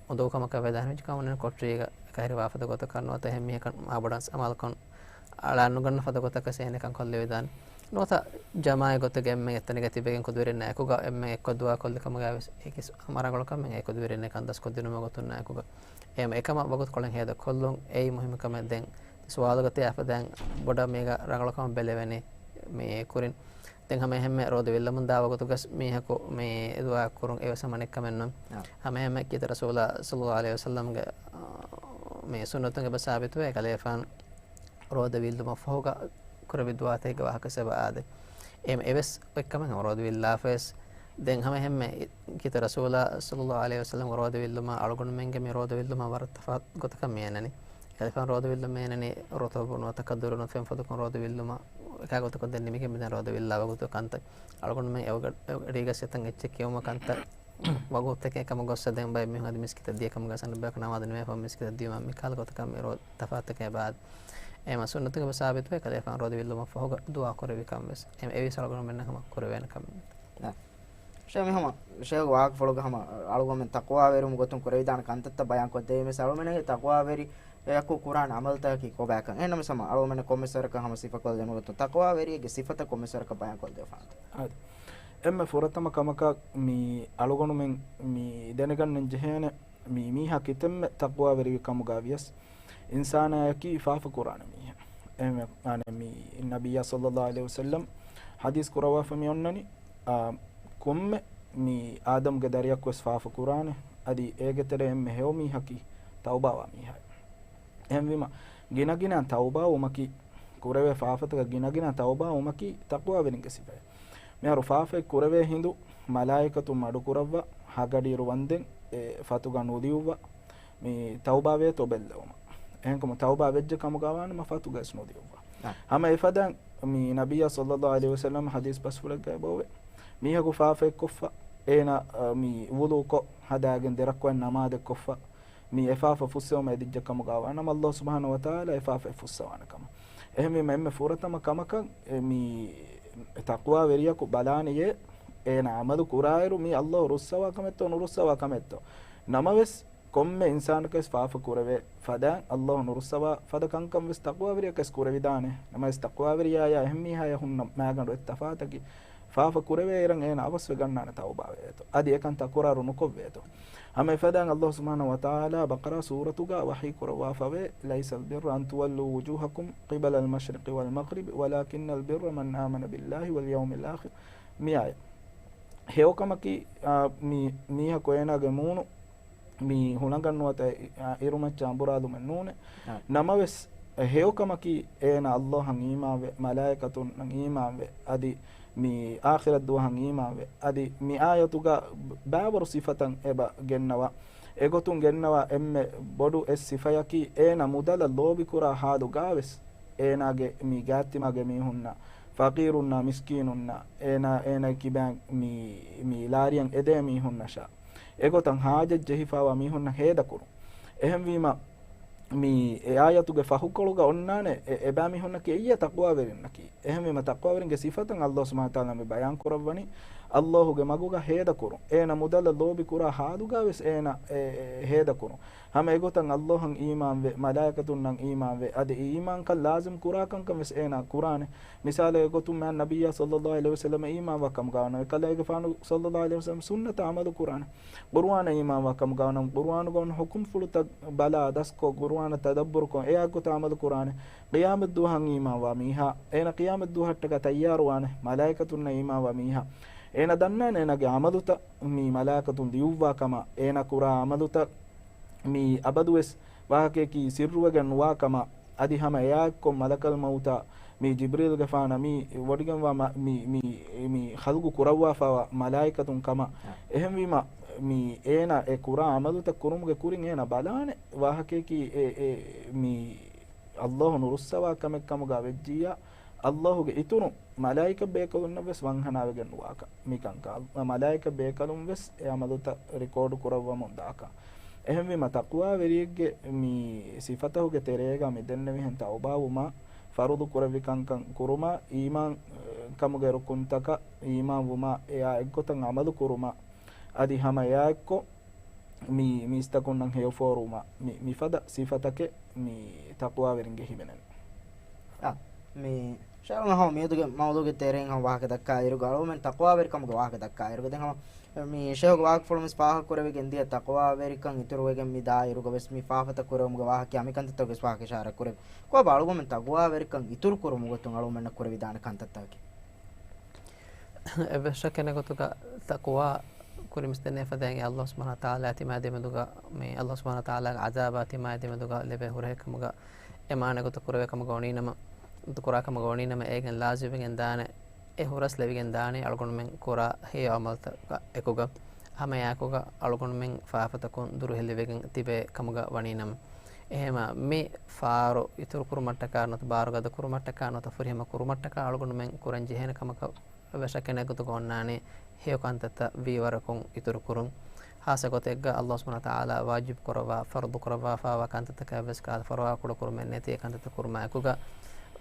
އުނދަގޫ ކަމަކަށް ވެދާނެ ވެއްޖެ ކަމުން ކޮޓަރީގަ ކައިރިވާ ފަދަ ގޮތަކަށް ނުވަތަ އެހެން މީހަކަށް މާބޮޑަށް ސަމާލުކަން އަޅާ ނުގަންނަ ފަދަ ގޮތަކަށް އޭނަ ކަން ކޮށްލެވިދާނެ. ނުވަތަ ޖަމާޢަތް ގޮތެއްގަ އެންމެން އެތަނެއްގަ ތިބެގެން ކުދިވެރިންނާ އެކުގަ އެންމެން އެއްކޮށް ދުޢާ ކޮށްލި ކަމުގައި ވެސް އެކި ހަމަ ރަނގަޅު ކަމެއް އެ ކުދިވެރިންނާ ކަން ދަސްކޮށްދިނުމުގެ ގޮތުންނާ އެކުގަ. އެހެން އެކަމަށް ވަގުތުކޮޅެއް ހޭދަ ކޮށްލުން އެއީ މުހިއްމު ކަމެއް. ދެން ސުވާލުގަ ތިޔަ އަފަދައިން ބޮޑަށް މީގަ ރަނގަޅު ކަމަށް ބެލެވެނީ މި ކުރިން. ދެން ހަމަ އެހެންމެ ރޯދަ ވީއްލަމުން ދާ ވަގުތުގަސް މީހަކު މި ދުޢާ ކުރުން އެވެސް ހަމަ ނެއްކަމެއް ނޫން. އާ. ހަމަ އެހެންމެ ކީރިތި ރަސޫލާ ޞައްލައްލާހު ޢަލައިހި ވަސައްލަމްގެ، އާ، މި ސުންނަތުން އެބަ ސާބިތުވޭ ކަލޭފާން ރޯދަ ވީއްލުމަށް ފަހުގަ ކުރެއްވި ދުޢާތަކެއްގެ ވާހަކަ އެބަ އާދޭ. އެހެން އެވެސް އޮތްކަމެއް ހަމަ ރޯދަ ވީއްލާފަވެސް. ދެން ހަމަ އެހެންމެ ކީރިތި ރަސޫލާ ޞައްލައްލާހު ޢަލައިހި ވަސައްލަމްގެ ރޯދަ ވީއްލުމާ އަޅުގަނޑުމެންގެ މި ރޯދަ ވީއްލުމާ ވަރަށް ތަފާތު ގޮތަކަށް މި އަންނަނީ. ކަލޭފާނު ރޯދަ ވީއްލުމަށް އަންނަނީ ރުޠުބު ނުވަތަ ކަދުރު ނުވަތަ ފެންފޮދަކުން ރޯދަ ވީއްލުމަށް އެކާ ގޮތަކަށް ދެން ނިމިގެން މިދަން ރޯދަ ވިއްލާ ވަގުތު ކަންތައް އަޅުގަނޑުމެން އެވަގަޑީގަސް އެތަން އެއްޗެއް ކިޔުމަށް ކަންތައް ވަގުތުތަކެއް ކަމަށް ގޮއްސަ ދެން ބައެއް މީހުން އަދި މިސްކިތަށް ދިޔަ ކަމުގަ ސަނޑް ބަޔަކު ނަމާދު ނިމޭފަ މިސްކިތަށް ދިޔުމަށް މިކަހަލަ ގޮތަކަށް މި ރޯދަ ތަފާތަކެއް ބާދ އެމަ ސުންނަތުގެ ސާބިތުވެ ކަލޭފާނު ރޯދަ ވިއްލުމަށް ފަހުގަ ދުޢާ ކުރެވި ކަން ވެސް އެ އެވީސް އަޅުގަނޑުމެންނަށް ހަމަ ކުރެވޭނެ ކަމެއް. ޝޭ މި ހަމަ ޝޭހުގެ ވާހަކަފުޅުގަ ހަމަ އަޅުގަނޑުމެން ތަޤްވާވެރިވުމުގެ ގޮތުން ކުރެވިދާނެ ކަންތައްތައް ބަޔާން ކޮށްދެވީމެސް އަޅުގަނޑުމެންގެ ތަޤްވާވެރި އެއަކު ކުރާނެ ޢަމަލުތަކަކީ ކޮބާކަން. އެހެންނަމަވެސް ހަމަ އަޅުގަނޑުމެން ކޮންމެސް ވަރަކަށް ހަމަ ސިފަކޮށްލަދެމުގެ ގޮތުން ތަޤްވާވެރިއެއްގެ ސިފަތައް ކޮންމެސް ވަރަކަށް ބަޔާން ކޮށްދެވިފާނެ. އާދެ. އެންމެ ފުރަތަމަ ކަމަކަށް މި އަޅުގަނޑުމެން މި ދެނެގަންނަން ޖެހޭނެ މި މީހާ ކިތަންމެ ތަޤްވާވެރިވި ކަމުގަ ވިޔަސް އިންސާނާއަކީ ފާފަ ކުރާނެ މީހެއް. އެހެންވެ، އާނެ، މި ނަބިއްޔާ ޞައްލައްލާހު ޢަލައިހި ވަސައްލަމް ޙަދީޘް ކުރައްވާފަ މި އޮންނަނީ، އާ، ކޮންމެ މި އާދަމްގެ ދަރިއަކުވެސް ފާފަ ކުރާނެ، އަދި އޭގެ ތެރެ އެންމެ ހެޔޮ މީހަކީ ތައުބާވާ މީހާއެއް. އެހެންވީމަ، ގިނަގިނަ ތައުބާވުމަކީ، ކުރެވޭ ފާފަތަކަށް ގިނަގިނަ ތައުބާވުމަކީ ތަޤްވާވެރިންގެ ސިފައެއް. މިހާރު ފާފައެއް ކުރެވޭ ހިނދު، މަލާއިކަތުން މަޑުކުރައްވާ، ހަގަޑިއިރު ވަންދެން އެ ފަތުގަ ނުލިޔުއްވާ، މި ތައުބާވޭތޯ ބެއްލެވުމަށް. އެހެންކަމުން ތައުބާ ވެއްޖެ ކަމުގަ ވާނަމަ ފަތުގައިސް ނުލިޔުއްވާ. އާ. ހަމަ އެފަދައިން މި ނަބިއްޔާ ޞައްލައްލާހު ޢަލައިހި ވަސައްލަމް ޙަދީޘް ބަސްފުޅެއްގައި ބޯވޭ. މީހަކު ފާފައެއްކޮށްފަ، އޭނަ، އަ، މި ވުޟޫކޮށް ހަދާގެން ދެރައްކޮއެއް ނަމާދެއްކޮށްފަ، މި އެފާފަ ފުއްސެވުމަށް އެދިއްޖެ ކަމުގަ ވާނަމަ، ﷲ ސުބްޙާނަހޫ ވަތަޢާލާ އެފާފައެއް ފުއްސަވާނެ ކަމަށް. އެހެންވީމަ، އެންމެ ފުރަތަމަ ކަމަކަށް އެ މި ތަޤްވާވެރިޔަކު ބަލާނެޔޭ، އޭނަ ޢަމަލު ކުރާއިރު މީ ﷲ ރުއްސަވާ ކަމެއްތޯ ނުރުއްސަވާ ކަމެއްތޯ. ނަމަވެސް، ކޮންމެ އިންސާނަކަސް ފާފަ ކުރެވޭ ފަދައިން ﷲ ނުރުއްސަވާ ފަދަ ކަންކަން ވެސް ތަޤްވާވެރިޔަކަސް ކުރެވިދާނެ. ނަމަވެސް ތަޤްވާވެރިޔާޔާ އެހެން މީހާޔާ ހުންނަ މާގަނޑު އެއް ތަފާތަކީ، ފާފަ ކުރެވޭއިރަށް އޭނަ އަވަސްވެ ގަންނާނެ ތައުބާވޭތޯ. އަދި އެކަން ތަކުރާރު ނުކޮށްވޭތޯ. ހަމަ އެފަދައިން ﷲ ސުބްޙާނަހޫ ވަތަޢާލާ ބަޤަރާ ސޫރަތުގަ ވަޙީ ކުރައްވާފަވޭ، ليس البر أن تولوا وجوهكم قبل المشرق والمغرب ولكن البر من آمن بالله واليوم الآخر. މި އާޔަތް. ހެޔޮކަމަކީ، އާ، މި މީހަކު އޭނާގެ މޫނު މި ހުޅަނގަށް ނުވަތަ، އާ، އިރުމައްޗަށް އަނބުރާލުމެއް ނޫނޭ. އާ. ނަމަވެސް، ހެޔޮކަމަކީ އޭނާ ﷲ އަށް އީމާންވެ، މަލާއިކަތުންނަށް އީމާންވެ، އަދި މި އާޚިރަތް ދުވަހަށް އީމާންވެ، އަދި މި އާޔަތުގަ ބައިވަރު ސިފަތައް އެބަ ގެންނަވާ. އެގޮތުން ގެންނަވާ އެންމެ ބޮޑު އެއް ސިފަޔަކީ، އޭނާ މުދަލަށް ލޯބިކުރާ ޙާލުގަވެސް، އޭނާގެ މި ގާތްތިމާގެ މީހުންނަށް، ފަޤީރުންނާ، މިސްކީނުންނާ، އޭނާ، އޭނާ ކިބައިން މި، މި ލާރިއަށް އެދޭ މީހުންނަށާ، އެގޮތަށް ޙާޖަތް ޖެހިފައިވާ މީހުންނަށް ހޭދަކުރުން. އެހެންވީމަ، މި އެ އާޔަތުގެ ފަހުކޮޅުގަ އޮންނާނެ އެ، އެބައިމީހުންނަކީ އެއްޔާ ތަޤްވާވެރިންނަކީ. އެހެންވީމަ، ތަޤްވާވެރިންގެ ސިފަތައް ﷲ ސުބްޙާނަހޫ ވަތަޢާލާ މި ބަޔާން ކުރައްވަނީ، ﷲގެ މަގުގަ ހޭދަކުރުން. އޭނަ މުދަލަށް ލޯބި ކުރާ ޙާލުގަވެސް އޭނަ އެ، އެ، ހޭދަކުރުން. ހަމަ އެގޮތަށް ﷲ އަށް އީމާންވެ، މަލާއިކަތުންނަށް އީމާންވެ، އަދި އެ އީމާންކަން ލާޒިމް ކުރާ ކަންކަން ވެސް އޭނާ ކުރާނެ. މިސާލެއް ގޮތުން މާތް ނަބިއްޔާ ޞައްލައްލާހު ޢަލައިހި ވަސައްލަމަށް އީމާންވާ ކަމުގަ ވަނަމަ، އެކަލޭގެފާނު ޞައްލައްލާހު ޢަލައިހި ވަސައްލަމް ސުންނަތަށް ޢަމަލު ކުރާނެ. ޤުރުއާނަށް އީމާންވާ ކަމުގަ ވަނަމަ، ޤުރުއާނުގަ އޮންނަ ޙުކުމްފުޅުތައް ބަލާ ދަސްކޮށް، ޤުރުއާނަށް ތަދައްބުރުކޮށް، އެއާ ގޮތަށް ޢަމަލު ކުރާނެ. ޤިޔާމަތްދުވަހަށް އީމާންވާ މީހާ، އޭނަ ޤިޔާމަތްދުވަހަށްޓަކާ ތައްޔާރުވާނެ. މަލާއިކަތުންނަށް އީމާންވާ މީހާ، އޭނަ ދަންނާނެ އޭނާގެ ޢަމަލުތައް މި މަލާއިކަތުން ލިޔުއްވާ ކަމަށް، އޭނަ ކުރާ ޢަމަލުތައް މި އަބަދުވެސް ވާހަކަޔަކީ ސިއްރުވެގެން ނުވާ ކަމަށް، އަދި ހަމަ އެއާއެއްކޮށް މަލަކަލް މައުތާ މި ޖިބްރީލްގެފާނަށް މި ވޮޑިގެންވާ މަ-، މި، މި، މި ޚަލްޤު ކުރައްވާފައިވާ މަލާއިކަތުން ކަމަށް. އާ. އެހެންވީމަ، މި އޭނާ އެ ކުރާ ޢަމަލުތައް ކުރުމުގެ ކުރިން އޭނާ ބަލާނެ ވާހަކަޔަކީ އެ، އެ، މި ﷲ ނުރުއްސަވާ ކަމެއް ކަމުގަ ވެއްޖިއްޔާ، ﷲގެ އިތުރުން މަލާއިކަ ބޭކަލުންނަށް ވެސް ވަންހަނާވެގެން ނުވާކަށް މިކަންކަން. މަލާއިކަ ބޭކަލުން ވެސް އެ ޢަމަލުތައް ރިކޯޑު ކުރައްވަމުން ދާކަށް. އެހެންވީމަ، ތަޤްވާވެރިއެއްގެ މި ސިފަތަކުގެ ތެރޭގަ މި ދެންނެވިހެން ތައުބާވުމާ، ފަރުޟު ކުރެއްވި ކަންކަން ކުރުމާ، އީމާން، އެ، ކަމުގެ ރުކުންތަކަށް އީމާންވުމާ، އެއާ އެއްގޮތަށް ޢަމަލު ކުރުމާ، އަދި ހަމަ އެއާއެއްކޮށް، މި މީސްތަކުންނަށް ހެޔޮފޯރުވުމަށް މި، މިފަދަ ސިފަތަކެއް މި ތަޤްވާވެރިންގެ ހިމެނެން. އާ، މި ޝާރު ހަމަ މިއަދުގެ މައުޟޫގެ ތެރެއިން ހަމަ ވާހަކަ ދައްކާ އިރުގަ، އަޅުގަނޑުމެން ތަޤްވާވެރިކަމުގެ ވާހަކަ ދައްކާ އިރުގަ، ދެން ހަމަ މި ޝޭހުގެ ވާހަކަފުޅުން ވެސް ފާހަގަ ކުރެވިގެން ދިޔަ ތަޤްވާވެރިކަން އިތުރުވެގެން މި ދާ އިރުގަ ވެސް މި ފާފަތައް ކުރެވުމުގެ ވާހަކަ މި ކަންތައްތަކުގެ ވެސް ވާހަކަ އިޝާރާތް ކުރެވި. ކޮބާ އަޅުގަނޑުމެން ތަޤްވާވެރިކަން އިތުރު ކުރުމުގެ ގޮތުން އަޅުގަނޑުމެންނަށް ކުރެވިދާނެ ކަންތައްތަކަކީ؟ އެއްވެސް ޝައްކެއް ނެތް ގޮތުގަ ތަޤްވާ ކުރިން ވެސް ދެންނެވި ފަދައިން އެ ﷲ ސުބްޙާނަހޫ ވަތަޢާލާ އަތިމާ ދެމެދުގަ، މި ﷲ ސުބްޙާނަހޫ ވަތަޢާލާގެ ޢަޛާބާ އަތިމާ ދެމެދުގަ ލެވޭ ހުރަހެއް ކަމުގަ އެ މާނަ ގޮތަށް ކުރެވޭ ކަމުގަ ވަނީނަމަ، ކުރާ ކަމުގަ ވަނީނަމަ، އޭގެން ލާޒިމްވެގެން ދާނެ، އެ ހުރަސް ލެވިގެން ދާނެ އަޅުގަނޑުމެން ކުރާ ހެޔޮ ޢަމަލުތަކާ އެކުގަ، ހަމަ އެއާއެކުގަ އަޅުގަނޑުމެން ފާފަތަކުން ދުރުހެލިވެގެން ތިބޭ ކަމުގަ ވަނީނަމަ. އެހެމަ މި ފާރު އިތުރު ކުރުމަށްޓަކާ ނުވަތަ ބާރުގަދަ ކުރުމަށްޓަކާ ނުވަތަ ފުރިހަމަ ކުރުމަށްޓަކާ އަޅުގަނޑުމެން ކުރަން ޖެހޭނެ ކަމަކަށް ވެސް ރަކެނެއްގޮތުގަ އޮންނާނީ ހެޔޮ ކަންތައްތައް ވީވަރަކުން އިތުރު ކުރުން. ހާއްސަ ގޮތެއްގަ އައްލާހު ސުބްޙާނަހު ވަތަޢާލާ ވާޖިބު ކުރައްވާ، ފަރުޟު ކުރައްވާފައިވާ ކަންތައްތަކަށް ވެސް ކާލަ ފަރުވާ ކުޑަ ކުރުމެއް ނެތި އެ ކަންތައްތައް ކުރުމާއެކުގަ،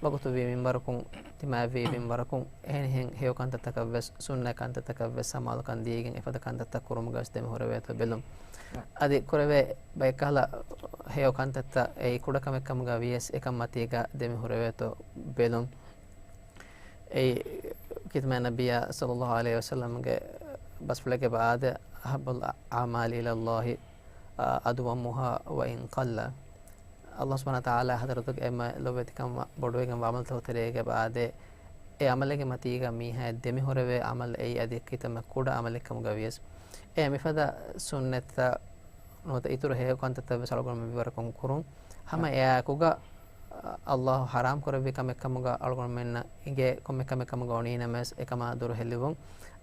ވަގުތު ވީމިންވަރަކުން، ތިމާވީމިންވަރަކުން، އެހެނިހެން ހެޔޮ ކަންތައްތަކަށް ވެސް، ސުންނަ ކަންތައްތަކަށް ވެސް ސަމާލުކަން ދީގެން އެފަދަ ކަންތައްތައް ކުރުމުގަ ވެސް ދެމިހުރެވޭތޯ ބެލުން. އަދި ކުރެވޭ ބައެއްކަހަލަ ހެޔޮ ކަންތައްތައް އެއީ ކުޑަ ކަމެއް ކަމުގަ ވިޔަސް އެކަން މަތީގަ ދެމިހުރެވޭތޯ ބެލުން. އެއީ ކިތަމޭ ނަބިއްޔާ ޞައްލައްލާހު ޢަލައިހި ވަސައްލަމްގެ ބަސްފުޅެއްގެ ބައާދެ، "أحب الأعمال إلى الله، آ، أدومها وإن قل." އައްލާހު ސުބްޙާނަހު ވަތަޢާލާ ޙަޟްރަތުގެ އެންމެ ލޯބިވެތިކަމަށް ބޮޑުވެގެންވާ ޢަމަލުތަކުގެ ތެރޭގެ ބައާދެ، އެ ޢަމަލެއްގެ މަތީގަ މީހާއަށް ދެމިހުރެވޭ ޢަމަލު އެއީ އަދި ކިތަންމެ ކުޑަ ޢަމަލެއް ކަމުގަ ވިޔަސް، އެ މިފަދަ ސުންނަތްތައް ނުވަތަ އިތުރު ހެޔޮ ކަންތައްތައް ވެސް އަޅުގަނޑުމެން ވީވަރަކުން ކުރުން. ހަމަ އެއާއެކުގަ، އަ، އައްލާހު ޙަރާމް ކުރެއްވި ކަމެއް ކަމުގަ އަޅުގަނޑުމެންނަށް އިނގޭ ކޮންމެ ކަމެއް ކަމުގަ ވަނީ ނަމަވެސް އެކަމާ ދުރުހެލިވުން.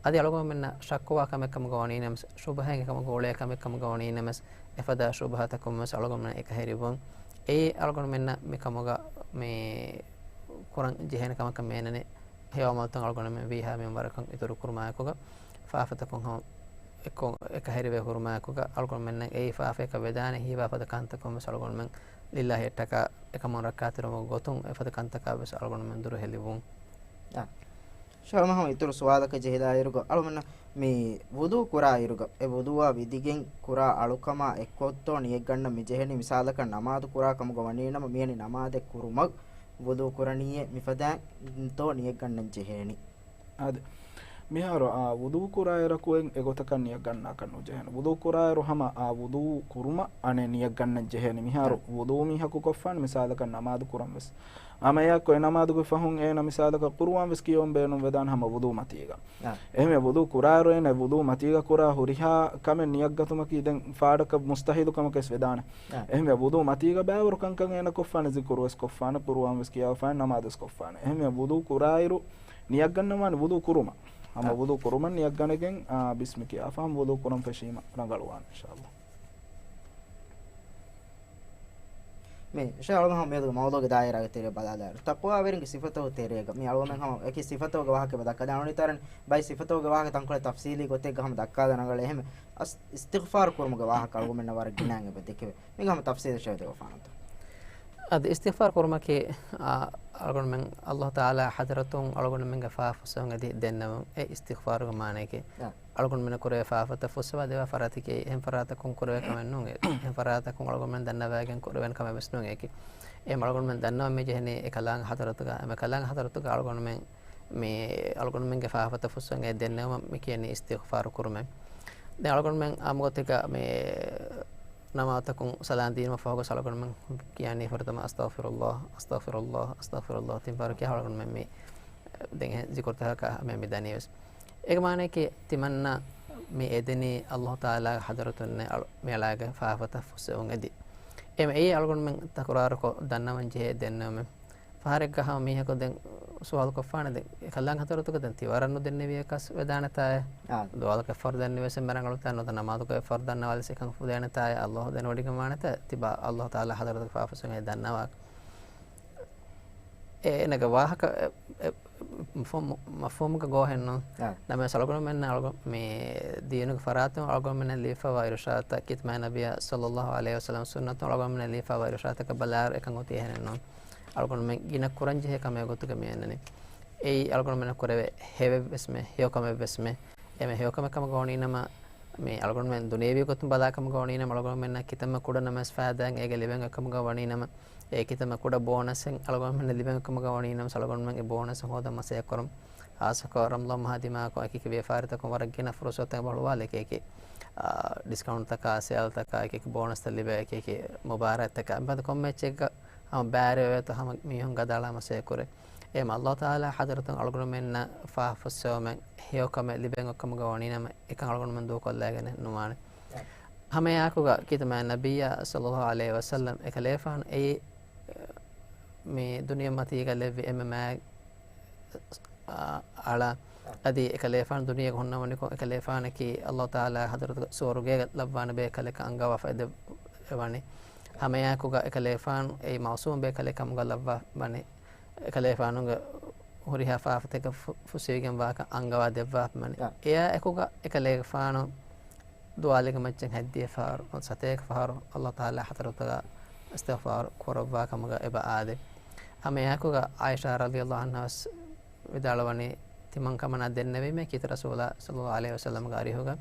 އަދި އަޅުގަނޑުމެންނަށް ޝައްކުވާ ކަމެއް ކަމުގަ ވަނީ ނަމަވެސް، ޝުބުހައެއް އެކަމަކު އުޅޭ ކަމެއް ކަމުގަ ވަނީ ނަމަވެސް، އެފަދަ ޝުބުހަތަކުން ވެސް އަޅުގަނޑުމެންނަށް އެކަހެރިވުން. އެއީ އަޅުގަނޑުމެންނަށް މިކަމުގަ މި ކުރަން ޖެހޭނެ ކަމަކަށް މިއެންނަނީ. ހެޔޮ ޢަމަލުތައް އަޅުގަނޑުމެން ވީހާ މިންވަރަކަށް އިތުރު ކުރުމާއެކުގަ، ފާފަތަކުން ހަމަ އެއްކޮށް އެކަހެރިވެ ހުރުމާއެކުގަ، އަޅުގަނޑުމެންނަށް އެއީ ފާފައަކަށް ވެދާނެ ހީވާ ފަދަ ކަންތަކުން ވެސް އަޅުގަނޑުމެން ލިއްލާހިއަށްޓަކާ އެކަމުން ރައްކާތެރިވުމުގެ ގޮތުން އެފަދަ ކަންތަކާ ވެސް އަޅުގަނޑުމެން ދުރުހެލިވުން. އާ. ޝާ އަޅުމެން ހަމަ އިތުރު ސުވާލަކަށް ޖެހިލާއިރުގަ، އަޅުމެންނަށް މި ވުޟޫ ކުރާއިރުގަ، އެ ވުޟޫއާ ވިދިގެން ކުރާ އަޅުކަމާ އެއްކޮށްތޯ ނިޔަތްގަންނަން މި ޖެހެނީ؟ މިސާލަކަށް ނަމާދު ކުރާ ކަމުގަ ވަނީނަމަ، މިޔަނި ނަމާދެއް ކުރުމަށް ވުޟޫ ކުރަނީއޭ، މިފަދައިންތޯ ނިޔަތްގަންނަން ޖެހޭނީ؟ އާދެ. މިހާރު، އާ، ވުޟޫ ކުރާއިރަކު އެ ގޮތަކަށް ނިޔަތް ގަންނާކަށް ނުޖެހޭނެ. ވުޟޫ ކުރާއިރު ހަމަ، އާ، ވުޟޫ ކުރުމަށް އަނެއް ނިޔަތް ގަންނަން ޖެހޭނެ. މިހާރު އާ. ވުޟޫ މީހަކު ކޮށްފާނެ މިސާލަކަށް ނަމާދު ކުރަން ވެސް. ހަމަ އެއާއެކު އެ ނަމާދުގެ ފަހުން އޭނަ މިސާލަކަށް ޤުރުއާން ވެސް ކިޔަވަން ބޭނުން ވެދާނެ ހަމަ ވުޟޫ މަތީގަ. އާ. އެހެންވެ ވުޟޫ ކުރާއިރު އޭނަ ވުޟޫ މަތީގަ ކުރާ ހުރިހާ ކަމެއް ނިޔަތްގަތުމަކީ ދެން ފާޑަކަށް މުސްތަޙީލު ކަމަކަށް ވެސް ވެދާނެ. އާ. އެހެންވެ ވުޟޫ މަތީގަ ބައިވަރު ކަންކަން އޭނަ ކޮށްފާނެ، ޒިކުރު ވެސް ކޮށްފާނެ، ޤުރުއާން ވެސް ކިޔާފާނެ، ނަމާދު ވެސް ކޮށްފާނެ. އެހެންވެ ވުޟޫ ކުރާއިރު ނިޔަތް ގަންނަވާނެ ވުޟޫ ކުރުމަށް. ހަމަ އާ. ވުޟޫ ކުރުމަށް ނިޔަތް ގަނެގެން، އާ، ބިސްމި ކިޔާފަ ހަމަ ވުޟޫ ކުރަން ފެށީމަ ރަނގަޅުވާނެ، އިންޝާﷲ. މި ޝާ އަޅުމެން ހަމަ މިއަދު މައުޟޫގެ ދާއިރާގެ ތެރޭ ބަލާލާއިރު، ތަޤްވާވެރިންގެ ސިފަތަކުގެ ތެރޭގަ މި އަޅުމެން ހަމަ އެކި ސިފަތަކުގެ ވާހަކަ ދައްކާލާ އަންނަ ތަރަން ބައި ސިފަތަކުގެ ވާހަކަ ތަންކޮޅެއް ތަފްޞީލީ ގޮތެއްގަ ހަމަ ދައްކާލަން ރަނގަޅޭ. އެހެން އަސް-، އިސްތިޣްފާރު ކުރުމުގެ ވާހަކަ އަޅުގަނޑުމެންނަށް ވަރަށް ގިނައިން އެބަ ދެކެވޭ. މީގަ ހަމަ ތަފްޞީލު ޝޭޚް ދެވިފާނަންތޯ؟ އަދި އިސްތިޣްފާރު ކުރުމަކީ، އާ، އަޅުގަނޑުމެން އައްލާހު ތަޢާލާ ޙަޟްރަތުން އަޅުގަނޑުމެންގެ ފާފަ ފުއްސަވަން އެދި ދެންނެވުން. އެ އިސްތިޣްފާރުގެ މާނައަކީ. އާ. އަޅުގަނޑުމެންނަށް ކުރެވޭ ފާފަތައް ފުއްސަވާ ދެވާ ފަރާތަކީ އެހެން ފަރާތަކުން ކުރެވޭ ކަމެއް ނޫން. އެ އެހެން ފަރާތަކުން އަޅުގަނޑުމެން ދަންނަވައިގެން ކުރެވޭނެ ކަމެއް ވެސް ނޫން. އެކި އެ އަޅުގަނޑުމެން ދަންނަވަން މި ޖެހެނީ އެ ކަލާނގެ ޙަޟްރަތުގަ، އެ ކަލާނގެ ޙަޟްރަތުގަ އަޅުގަނޑުމެން މި އަޅުގަނޑުމެންގެ ފާފަތައް ފުއްސަވަން އެ ދެންނެވުމަށް މި ކިޔަނީ އިސްތިޣްފާރު ކުރުމޭ. ދެން އަޅުގަނޑުމެން އާއްމު ގޮތެއްގަ މި ނަމާދުތަކުން ސަލާން ދިނުމަށް ފަހުގަ އަޅުގަނޑުމެން ކިޔަނީ ފުރަތަމަ، "އަސްތަޣްފިރުﷲ، އަސްތަޣްފިރުﷲ، އަސްތަޣްފިރުﷲ" ތިން ފަހަރު ކިޔާ އަޅުގަނޑުމެން މި ދެން އެ ޒިކުރުތަކަކާ މި ދަނީ ވެސް. އޭގެ މާނައަކީ ތިމަންނަ މި އެދެނީ އައްލާހު ތަޢާލާގެ ޙަޟްރަތުންނޭ އަޅު-، މި އަޅާގެ ފާފަތައް ފުއްސެވުން އެދި. އެ އެއީ އަޅުގަނޑުމެން ތަކުރާރުކޮށް ދަންނަވަން ޖެހޭ ދެންނެވުމެއް. ފަހަރެއްގަ ހަމަ މީހަކު ދެން ސުވާލު ކޮށްފާނެ، ދެން އެކަލާނގެ ޙަޟްރަތުގަ ދެން ތި ވަރަށް ނުދެންނެވިޔަކަސް ވެދާނެތާއޭ؟ އާ. ދުވާލަކަށް ފަހަރު ދެންނެވިޔަސް އެންމެ ރަނގަޅުތާ ނުވަތަ ނަމާދުގަ އެއް ފަހަރު ދަންނަވާލިޔަސް އެކަން ފުދޭނެތާއޭ؟ އައްލާހު ދެނެވޮޑިގެންވާނެތާ ތިބާ އައްލާހު ތަޢާލާ ޙަޟްރަތުގަ ފާފަ ފުއްސެވުން އެދި ދަންނަވާ. އޭނަގެ ވާހަކަ އެ، އެ، މަފްހޫމު-، މަފްހޫމުގަ ގޯހެއްނު. އާ. ނަމަވެސް އަޅުގަނޑުމެންނަށް އަޅުގަނޑު-، މި ދީނުގެ ފަރާތުން އަޅުގަނޑުމެންނަށް ލިބިފައިވާ އިރުޝާދުތައް، ކިތަމޭ ނަބިއްޔާ ޞައްލައްލާހު ޢަލައިހި ވަސައްލަމް ސުންނަތުން އަޅުގަނޑުމެންނަށް ލިބިފައިވާ އިރުޝާދުތަކަށް ބަލާއިރު އެކަން އޮތީ އެހެނެއްނު. އަޅުގަނޑުމެން ގިނަ ކުރަންޖެހޭ ކަމެއް ގޮތުގަ މި އަންނަނީ. އެއީ އަޅުގަނޑުމެންނަށް ކުރެވޭ ހެވެއްވެސްމެ، ހެޔޮކަމެއްވެސްމެ. އެމެ ހެޔޮކަމެއް ކަމަކަށް ވަނީނަމަ، މި އަޅުގަނޑުމެން ދުނިޔެވީ ގޮތުން ބަލާ ކަމަކަށް ވަނީނަމަ، އަޅުގަނޑުމެންނަށް ކިތަންމެ ކުޑަ ނަމަވެސް ފައިދާއެއް އޭގެ ލިބެން އޮތް ކަމަކަށް ވަނީނަމަ، އެ ކިތަންމެ ކުޑަ ބޯނަސެއް އަޅުގަނޑުމެންނަށް ލިބެން އޮތް ކަމަކަށް ވަނީނަމަ، އަޅުގަނޑުމެން އެ ބޯނަސް ހޯދަން މަސައްކަތް ކުރަން. ޚާއްޞަކޮށް ރަމަޟާން މަހާ ދިމާކޮށް އެކި ވިޔަފާރިތަކުން ވަރަށް ގިނަ ފުރުޞަތުތައް ބަހުޅުވާލި އެކި އެކި، އާ، ޑިސްކައުންޓްތަކާ، ސޭލްތަކާ، އެކި އެކި ބޯނަސްތައް ލިބޭ އެކި އެކި މުބާރާތްތަކާ، އެބަދު ކޮންމެ އެއްޗެއްގަ ހަމަ ބައިވެރިވޭތޯ ހަމަ މީހުން ގަދައަޅާ މަސައްކަތް ކުރޭ. އެހެން އައްލާހު ތަޢާލާ ޙަޟްރަތުން އަޅުގަނޑުމެންނަށް ފާފަ ފުއްސެވުމެއް ހެޔޮކަމެއް ލިބެން އޮތް ކަމުގަ ވަނީނަމަ، އެކަން އަޅުގަނޑުމެން ދޫކޮށްލައިގެނެއް ނުވާނެ. ހަމައެއާއެކުގަ ކިތަމޭ ނަބިއްޔާ ޞައްލައްލާހު ޢަލައިހި ވަސައްލަމް އެކަލޭފާނު އެއީ މި ދުނިޔެ މަތީގަ ލެއްވި އެންމެ މާތް އަ-، އަޅާ. އަދި އެކަލޭފާނު ދުނިޔޭގަ ހުންނަވަނިކޮށް، އެކަލޭފާނަކީ އައްލާހު ތަޢާލާ ޙަޟްރަތުގަ ސުވަރުގޭގަ ލައްވާނެ ބޭކަލެއްކަން އަންގަވާފަ އެދެވަނީ. ހަމައެއާއެކުގަ އެކަލޭފާނު އެއީ މައުސޫމް ބޭކަލެއް ކަމުގަ ލައްވާފަ ވަނީ، އެކަލޭފާނުގެ ހުރިހާ ފާފަތަކަށް ފު-، ފުއްސެވިގެންވާކަން އަންގަވާ ދެއްވާފަ ވަނީ. އާ. އެއާ އެކުގަ އެކަލޭފާނު ދުވާލެއްގެ މައްޗަށް ހަތްދިހަ ފަހަރު، ސަތޭކަ ފަހަރު އައްލާހު ތަޢާލާ ޙަޟްރަތުގަ އިސްތިޣްފާރު ކުރައްވާ ކަމުގަ އެބަ އާދޭ. ހަމައެއާއެކުގަ ޢާއިޝާ ރަޟިޔައްލާހު ޢަންހާ ވެސް ވިދާޅުވަނީ، ތިމަން ކަމަނާ ދެންނެވީމޭ ކީރިތި ރަސޫލާ ޞައްލައްލާހު ޢަލައިހި ވަސައްލަމްގެ އަރިހުގަ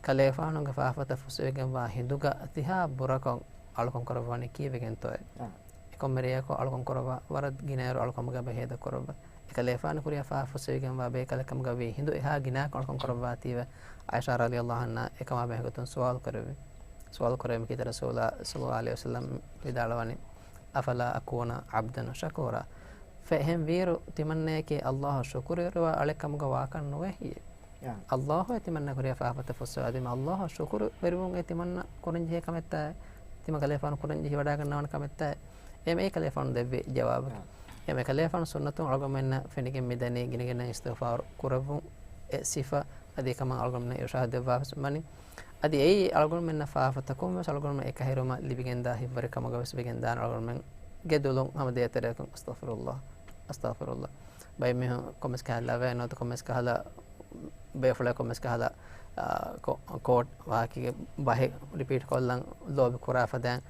ކަލޭފާނުގެ ފާފަތައް ފުއްސެވިގެންވާ ހިނދުގަ ތިހާ ބުރަކޮށް އަޅުކަން ކުރައްވަނީ ކީއްވެގެންތޯއޭ؟ އާ. އެކޮންމެ ރެޔަކު އަޅުކަން ކުރައްވާ ވަރަށް ގިނައިރު އަޅުކަމުގަ ބެހޭ ދައްކުރައްވާ. އެކަލޭފާނު ކުރިއަށް ފާފަ ފުއްސެވިގެންވާ ބޭކަލެއް ކަމުގަ ވީ ހިނދު އެހާ ގިނައަކު އަޅުކަން ކުރައްވާ ތީވެ ޢާއިޝާ ރަޟިޔައްލާހު ޢަންހާ އެކަމާ ބެހޭގޮތުން ސުވާލު ކުރެއްވި. ސުވާލު ކުރެއްވީމަ ކީރިތި ރަސޫލާ ޞައްލައްލާހު ޢަލައިހި ވަސައްލަމް ވިދާޅުވަނީ، "أفلا أكون عبدا شكورا؟" ފެ-، އެހެން ވީއިރު ތިމަންނަޔަކީ އައްލާހަށް ޝުކުރުވެރިވާ އަޅެއް ކަމުގަ ވާކަށް ނުވޭ ހިއެއް. ޔާ. އައްލާހު އެ ތިމަންނަ ކުރިއަށް ފާފަތައް ފުއްސަވާދީމަ، އައްލާހަށް ޝުކުރުވެރިވުން އެ ތިމަންނަ ކުރަންޖެހޭ ކަމެއްތާ، ތިމަން ކަލޭފާނު ކުރަންޖެހިވަޑައިގަންނަވާނެ ކަމެއްތާ؟ އެމެ އެކަލޭފާނު ދެއްވި ޖަވާބަކީ. އާ. އެމެ ކަލޭފާނު ސުންނަތުން އަޅުގަނޑުމެންނަށް ފެނިގެން މިދަނީ ގިނަގިނަ އިސްތިޣްފާރު ކުރެއްވުން އެ ސިފަ އަދި ކަމަށް އަޅުގަނޑުމެންނަށް އިރުޝާދު ދެއްވާފަސް ވަނީ. އަދި އެއީ އަޅުގަނޑުމެންނަށް ފާފަތަކުން ވެސް އަޅުގަނޑުމެން އެކަހެރުމަށް ލިބިގެންދާ ހިތްވަރެއް ކަމުގަ ވެސް ވެގެންދާނެ. އަޅުގަނޑުމެންގެ ދުލުން ހަމަ ދޭތެރެއަކުން، "އަސްތަޣްފިރުﷲ، އަސްތަޣްފިރުﷲ." ބައެއް މީހުން ކޮންމެސް ކަހަލަ ވޭ ނުވަތަ ކޮންމެސް ކަހަލަ ބޭފުޅެއް ކޮންމެސް ކަހަލަ، އާ، ކޯ-، ކޯޓް ވާހަކައިގެ ބަހެއް ރިޕީޓް ކޮށްލަން ލޯބި ކުރާ ފަދައިން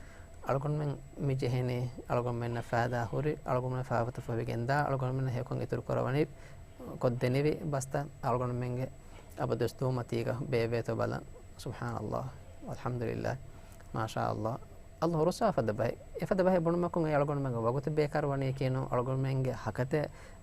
އަޅުގަނޑުމެން މި ޖެހެނީ އަޅުގަނޑުމެންނަށް ފައިދާ ހުރި، އަޅުގަނޑުމެން ފާފަތައް ފޮހެވިގެންދާ، އަޅުގަނޑުމެންނަށް ހެޔޮކަން އިތުރު ކުރަވަނީ ކޮށްދެނިވި ބަސްތައް އަޅުގަނޑުމެންގެ އަބަދުވެސް ދުވަހު މަތީގަ ބޭއްވޭތޯ ބަލަން. ސުބްޙާނަﷲ، ވަލްޙަމްދުލިﷲ، މާޝާﷲ. އައްލާހު ރުއްސާފަ ދެބަހެއް، އެފަދަ ބަހެއް ބުނުމަކުން އެ އަޅުގަނޑުމެންގެ ވަގުތު ބޭކާރު ވަނީކީނު، އަޅުގަނޑުމެންގެ ހަކަތަ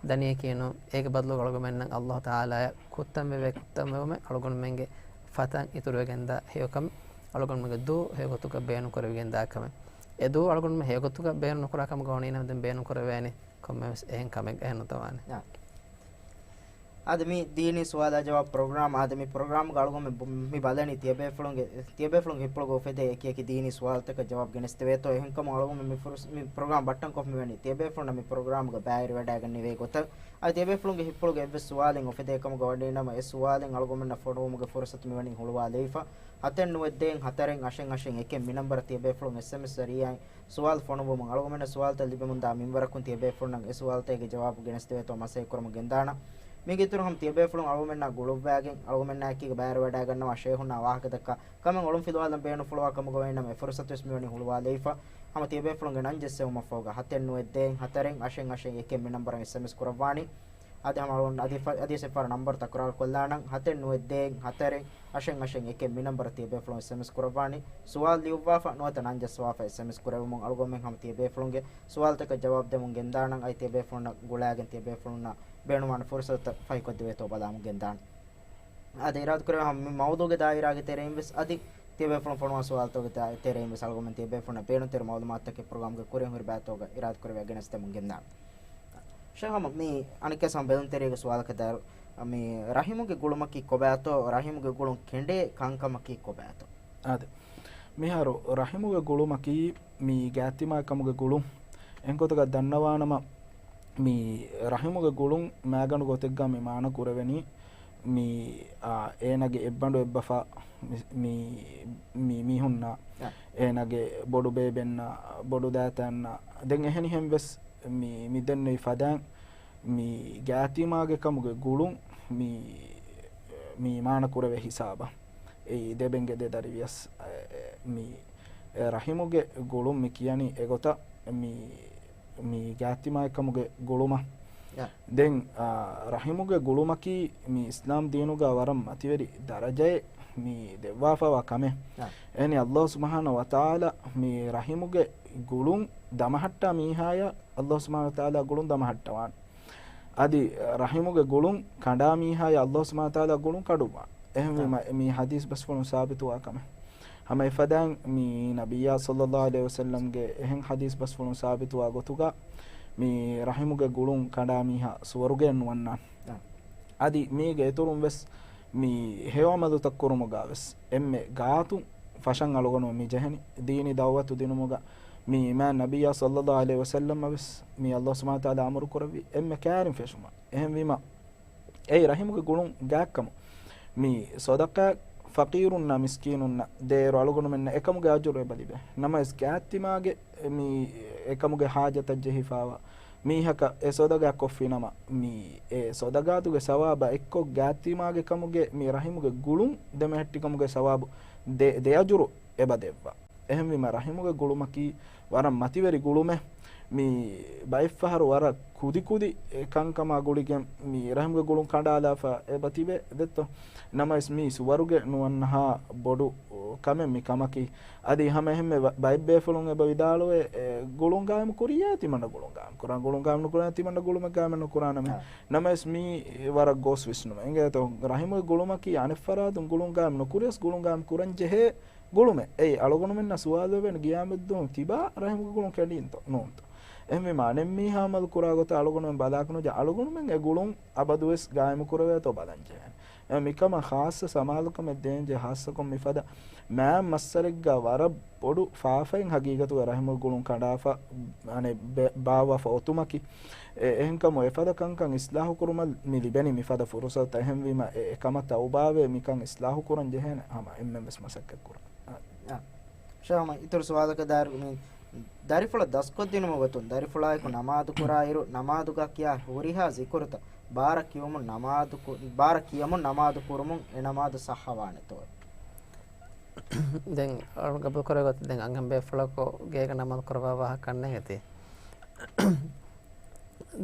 ދަނީކީނު، އޭގެ ބަދަލުގަ އަޅުގަނޑުމެންނަށް އައްލާހު ތަޢާލާއަށް ކުއްތަންވެވޭ ކުއްތަންވެވުމެއް، އަޅުގަނޑުމެންގެ ފަތަން އިތުރުވެގެންދާ ހެޔޮކަމެއް، އަޅުގަނޑުމެންގެ ދޫ ހެޔޮގޮތުގަ ބޭނުންކުރެވިގެންދާ ކަމެއް. އެ ދޫ އަޅުގަނޑުމެން ހެޔޮގޮތުގަ ބޭނުން ނުކުރާ ކަމުގަ ވަނީނަމަ ދެން ބޭނުންކުރެވޭނެ ކޮންމެވެސް އެހެން ކަމެއް އެހެން ނުތަވާނެ. އާ. އާދެ، މި ދީނީ ސުވާލާ ޖަވާބު ޕްރޮގްރާމް. އާދެ، މި ޕްރޮގްރާމްގަ އަޅުގަނޑުމެން ބު-، މި ބަލަނީ ތިޔަބޭފުޅުންގެ، ތިޔަބޭފުޅުންގެ ހިތްޕުޅުގަ އުފެދޭ އެކި އެކި ދީނީ ސުވާލުތަކަށް ޖަވާބު ގެނެސްދެވޭތޯ. އެހެންކަމުން އަޅުގަނޑުމެން މި ފުރުސް-، މި ޕްރޮގްރާމް ބައްޓަން ކޮށްފަ މިވަނީ ތިޔަބޭފުޅުންނަށް މި ޕްރޮގްރާމްގަ ބައިވެރިވެވަޑައިގަންނެވޭ ގޮތަށް. އަދި ތިޔަބޭފުޅުންގެ ހިތްޕުޅުގަ އެއްވެސް ސުވާލެއް އުފެދޭ ކަމުގަ ވަނީނަމަ، އެ ސުވާލެއް އަޅުގަނޑުމެންނަށް ފޮނުވުމުގެ ފުރުސަތު މިވަނީ ހުޅުވާލައިފަ. ހަތެއް ނުވައެއް ދޭއް ހަތަރެއް އަށެއް އަށެއް އެކެއް މި ނަންބަރަށް ތިޔަބޭފުޅުން އެސްއެމްއެސް ޒަރީއާއިން ސުވާލު ފޮނުއްވުމުން އަޅުގަނޑުމެންނަށް ސުވާލުތައް ލިބެމުންދާ މިންވަރަކުން ތިޔަބޭފުޅުންނަށް އެ ސުވާލުތަކުގެ ޖަވާބު ގެނެސްދެވޭތޯ މަސައްކަތްކުރަމުން ގެންދާނަން. މީގެ އިތުރުން ހަމަ ތިޔަބޭފުޅުން އަޅުގަނޑުމެންނާ ގުޅުއްވައިގެން، އަޅުގަނޑުމެންނާ އެކީގަ ބައިވެރިވަޑައިގަންނަވާ ޝޭހުންނާ ވާހަކަދައްކާ ކަމެއް އޮޅުންފިލުވާލަން ބޭނުންފުޅުވާ ކަމުގަ ވަނީނަމަ އެ ފުރުސަތުވެސް މިވަނީ ހުޅުވާލައިފަ. ހަމަ ތިޔަބޭފުޅުންގެ ނަން ޖެއްސެވުމަށްފަހުގަ ހަތެއް ނުވައެއް ދޭއް ހަތަރެއް އަށެއް އަށެއް އެކެއް މި ނަންބަރަށް އެސްއެމްއެސް ކުރައްވާނީ. އަދި ހަމަ އަޅުގަނޑު އަދި ފަ-، އަދިވެސް އެއްފަހަރު ނަންބަރު ތަކުރާރު ކޮށްލާނަން، ހަތެއް ނުވައެއް ދޭއް ހަތަރެއް އަށެއް އަށެއް އެކެއް މި ނަންބަރަށް ތިޔަބޭފުޅުން އެސްއެމްއެސް ކުރައްވާނީ. ސުވާލު ލިޔުއްވާފަ ނުވަތަ ނަން ޖައްސަވާފަ އެސްއެމްއެސް ކުރެވެމުން އަޅުގަނޑުމެން ހަމަ ތިޔަބޭފުޅުންގެ ސުވާލުތަކަށް ޖަވާބު ދެމުން ގެންދާނަން. އަދި ތިޔަބޭފުޅުންނަށް ގުޅާގެން ތިޔަބޭފުޅުންނަށް ބޭނުންވާނެ ފުރުސަތުތައް ފަހިކޮށްދެވޭތޯ ބަލާމުން ގެންދާނަން. އާދެ، އިރާދަކުރެވޭ ހަމަ މި މައުޟޫގެ ދާއިރާގެ ތެރެއިން ވެސް އަދި ތިޔަބޭފުޅުން ފޮނުވާ ސުވާލުތަކުގެ ދާ-، ތެރެއިން ވެސް އަޅުގަނޑުމެން ތިޔަބޭފުޅުންނަށް ބޭނުންތެރި މައުލޫމާތުތަކެއް ޕްރޮގްރާމްގަ ކުރިން ހުރި ބައިތަކުގަ އިރާދަކުރެވޭ ގެނެސްދެމުން ގެންދާނަން. ޝޭޚް ހަމަ މި އަނެއްކާވެސް ހަމަ ބެލުންތެރިއެއްގެ ސުވާލަކަށް ދާއިރު، މި ރަޙިމުގެ ގުޅުމަކީ ކޮބާތޯ؟ ރަޙިމުގެ ގުޅުން ކެނޑޭ ކަންކަމަކީ ކޮބާތޯ؟ އާދެ، މިހާރު ރަޙިމުގެ ގުޅުމަކީ މި ގާތްތިމާއެއްކަމުގެ ގުޅުން. އެހެން ގޮތަކަށް ދަންނަވާނަމަ، މި ރަޙިމުގެ ގުޅުން މާގަނޑު ގޮތެއްގަ މި މާނަ ކުރެވެނީ، މި، އާ، އޭނާގެ އެއްބަނޑު އެއްބަފާ މި، މި، މި މީހުންނާ، އާ. އޭނާގެ ބޮޑު ބޭބެންނާ، ބޮޑު ދައިތައްނާ، ދެން އެހެނިހެން ވެސް މި، މި ދެންނެވި ފަދައިން މި ގާތްތިމާގެ ކަމުގެ ގުޅުން މި، މި މާނަ ކުރެވޭ ހިސާބަށް. އެއީ ދެބެންގެ ދެ ދަރިވިޔަސް، އެ، މި، އެ، ރަޙިމުގެ ގުޅުން މި ކިޔަނީ އެގޮތަށް މި، މި ގާތްތިމާއެއްކަމުގެ ގުޅުމަށް. ޔާ. ދެން، އާ، ރަޙިމުގެ ގުޅުމަކީ މި އިސްލާމް ދީނުގަ ވަރަށް މަތިވެރި ދަރަޖައެއް މި ދެއްވާފަވާ ކަމެއް. ޔާ. އެހެނީ އައްލާހު ސުބްޙާނަހު ވަތަޢާލާ މި ރަޙިމުގެ ގުޅުން ދަމަހައްޓާ މީހާޔަށް އައްލާހު ސުބްޙާނަހު ވަތަޢާލާ ގުޅުން ދަމަހައްޓަވާނެ. އަދި ރަޙިމުގެ ގުޅުން ކަނޑާ މީހާޔަށް އައްލާހު ސުބްޙާނަހު ވަތަޢާލާ ގުޅުން ކަޑުއްވާނެ. އެހެންވީމަ، އާ. މި ޙަދީޘް ބަސްފުޅުން ސާބިތުވާ ކަމެއް. ހަމަ އެފަދައިން މި ނަބިއްޔާ ޞައްލައްލާހު ޢަލައިހި ވަސައްލަމްގެ އެހެން ޙަދީޘް ބަސްފުޅުން ސާބިތުވާ ގޮތުގަ، މި ރަޙިމުގެ ގުޅުން ކަނޑާ މީހާ ސުވަރުގެއަށް ނުވަންނާނެ. އާ. އަދި މީގެ އިތުރުން ވެސް މި ހެޔޮ ޢަމަލުތައް ކުރުމުގަ ވެސް އެންމެ ގާތުން ފަށަން އަޅުގަނޑު މި ޖެހެނީ. ދީނީ ދަޢުވަތު ދިނުމުގަ މި މާތް ނަބިއްޔާ ޞައްލައްލާހު ޢަލައިހި ވަސައްލަމަށް ވެސް މި އައްލާހު ސުބްޙާނަހު ވަތަޢާލާ އަމުރު ކުރެއްވި އެންމެ ކައިރިން ފެށުމަށް. އެހެންވީމަ، އެއީ ރަޙިމުގެ ގުޅުން ގާތްކަމުން މި ޞަދަޤާ ފަޤީރުންނާ މިސްކީނުންނަށް ދޭއިރު އަޅުގަނޑުމެންނަށް އެކަމުގެ އަޖުރު އެބަ ލިބޭ. ނަމަވެސް ގާތްތިމާގެ މި އެކަމުގެ ހާޖަތަށް ޖެހިފާވާ މީހަކަށް އެ ޞަދަޤާ ކޮށްފި ނަމަ، މި އެ ޞަދަޤާތުގެ ސަވާބާ އެއްކޮށް ގާތްތިމާގެ ކަމުގެ މި ރަޙިމުގެ ގުޅުން ދެމެހެއްޓިކަމުގެ ސަވާބު ދެ، ދެ އަޖުރު އެބަ ދެއްވާ. އެހެންވީމަ ރަޙިމުގެ ގުޅުމަކީ ވަރަށް މަތިވެރި ގުޅުމެއް. މި ބައެއްފަހަރު ވަރަށް ކުދިކުދި ކަންކަމާ ގުޅިގެން މި ރަޙިމުގެ ގުޅުން ކަނޑާލާފަ އެބަ ތިބެ ދެއްތޯ. ނަމަވެސް މީ ސުވަރުގެ ނުވަންނަހާ ބޮޑު ކަމެއް މި ކަމަކީ. އަދި ހަމަ އެހެންމެ ބަ، ބައެއް ބޭފުޅުން އެބަ ވިދާޅުވޭ، އެ، ގުޅުން ގާއިމު ކުރިޔާ ތިމަންނަ ގުޅުން ގާއިމު ކުރާނެ، ގުޅުން ގާއިމު ނުކުރާނެ ތިމަންނަ ގުޅުމެއް ގާއިމެއް ނުކުރާނަމޭ. ނަމަވެސް މީ ވަރަށް ގޯސް ވިސްނުމެއް. އިނގޭތޯ، ރަޙިމުގެ ގުޅުމަކީ އަނެއް ފަރާތުން ގުޅުން ގާއިމު ނުކުރިޔަސް ގުޅުން ގާއިމު ކުރަން ޖެހޭ ގުޅުމެއް. އެއީ އަޅުގަނޑުމެންނަށް ސުވާލު ވެވޭނެ ގިޔާމަތްދުވަހު ތިބާ ރަޙިމުގެ ގުޅުން ކެނޑީންތޯ؟ ނޫންތޯ؟ އެހެންވީމަ އަނެއް މީހާ އަމަލު ކުރާ ގޮތަށް އަޅުގަނޑުމެން ބަލާކަށް ނުޖެހޭ. އަޅުގަނޑުމެން އެ ގުޅުން އަބަދުވެސް ގާއިމު ކުރެވޭތޯ ބަލަން ޖެހޭނެ. އެ މިކަމަށް ޚާއްޞަ ސަމާލުކަމެއް ދޭންޖެހޭ. ޚާއްޞަކޮށް މިފަދަ މާތް މައްސަލައެއްގަ ވަރަށް ބޮޑު ފާފައިން ހަގީގަތުގަ ރަޙިމުގެ ގުޅުން ކަނޑާފަ، އަނެއް ބެ، ބާއްވާފަ އޮތުމަކީ. އެ، އެހެންކަމުން އެފަދަ ކަންކަން އިސްލާހު ކުރުމަށް މި ލިބެނީ މިފަދަ ފުރުޞަތުތައް. އެހެންވީމަ އެ، އެކަމަށް ތައުބާވެ މިކަން އިސްލާހު ކުރަން ޖެހޭނެ ހަމަ އެންމެން ވެސް މަސައްކަތް ކުރަން. އާ. ޝާމަ، އިތުރު ސުވާލަކަށް ދާއިރު މި ދަރިފުޅަށް ދަސްކޮށްދިނުމުގެ ގޮތުން ދަރިފުޅާއެކު ނަމާދު ކުރާއިރު، ނަމާދުގަ ކިޔާ ހުރިހާ ޒިކުރުތައް ބާރަށް ކިޔަމުން ނަމާދު ކު، ބާރަށް ކިޔަމުން ނަމާދު ކުރުމުން އެ ނަމާދު ޞައްޙަވާނެތޯ؟ ދެން އަޅު ގަބޫލު ކުރޭ ގޮތަށް ދެން އަންހެން ބޭފުޅަކު ގޭގަ ނަމާދު ކުރައްވާ ވާހަކަ ކަންނޭނގެތީ.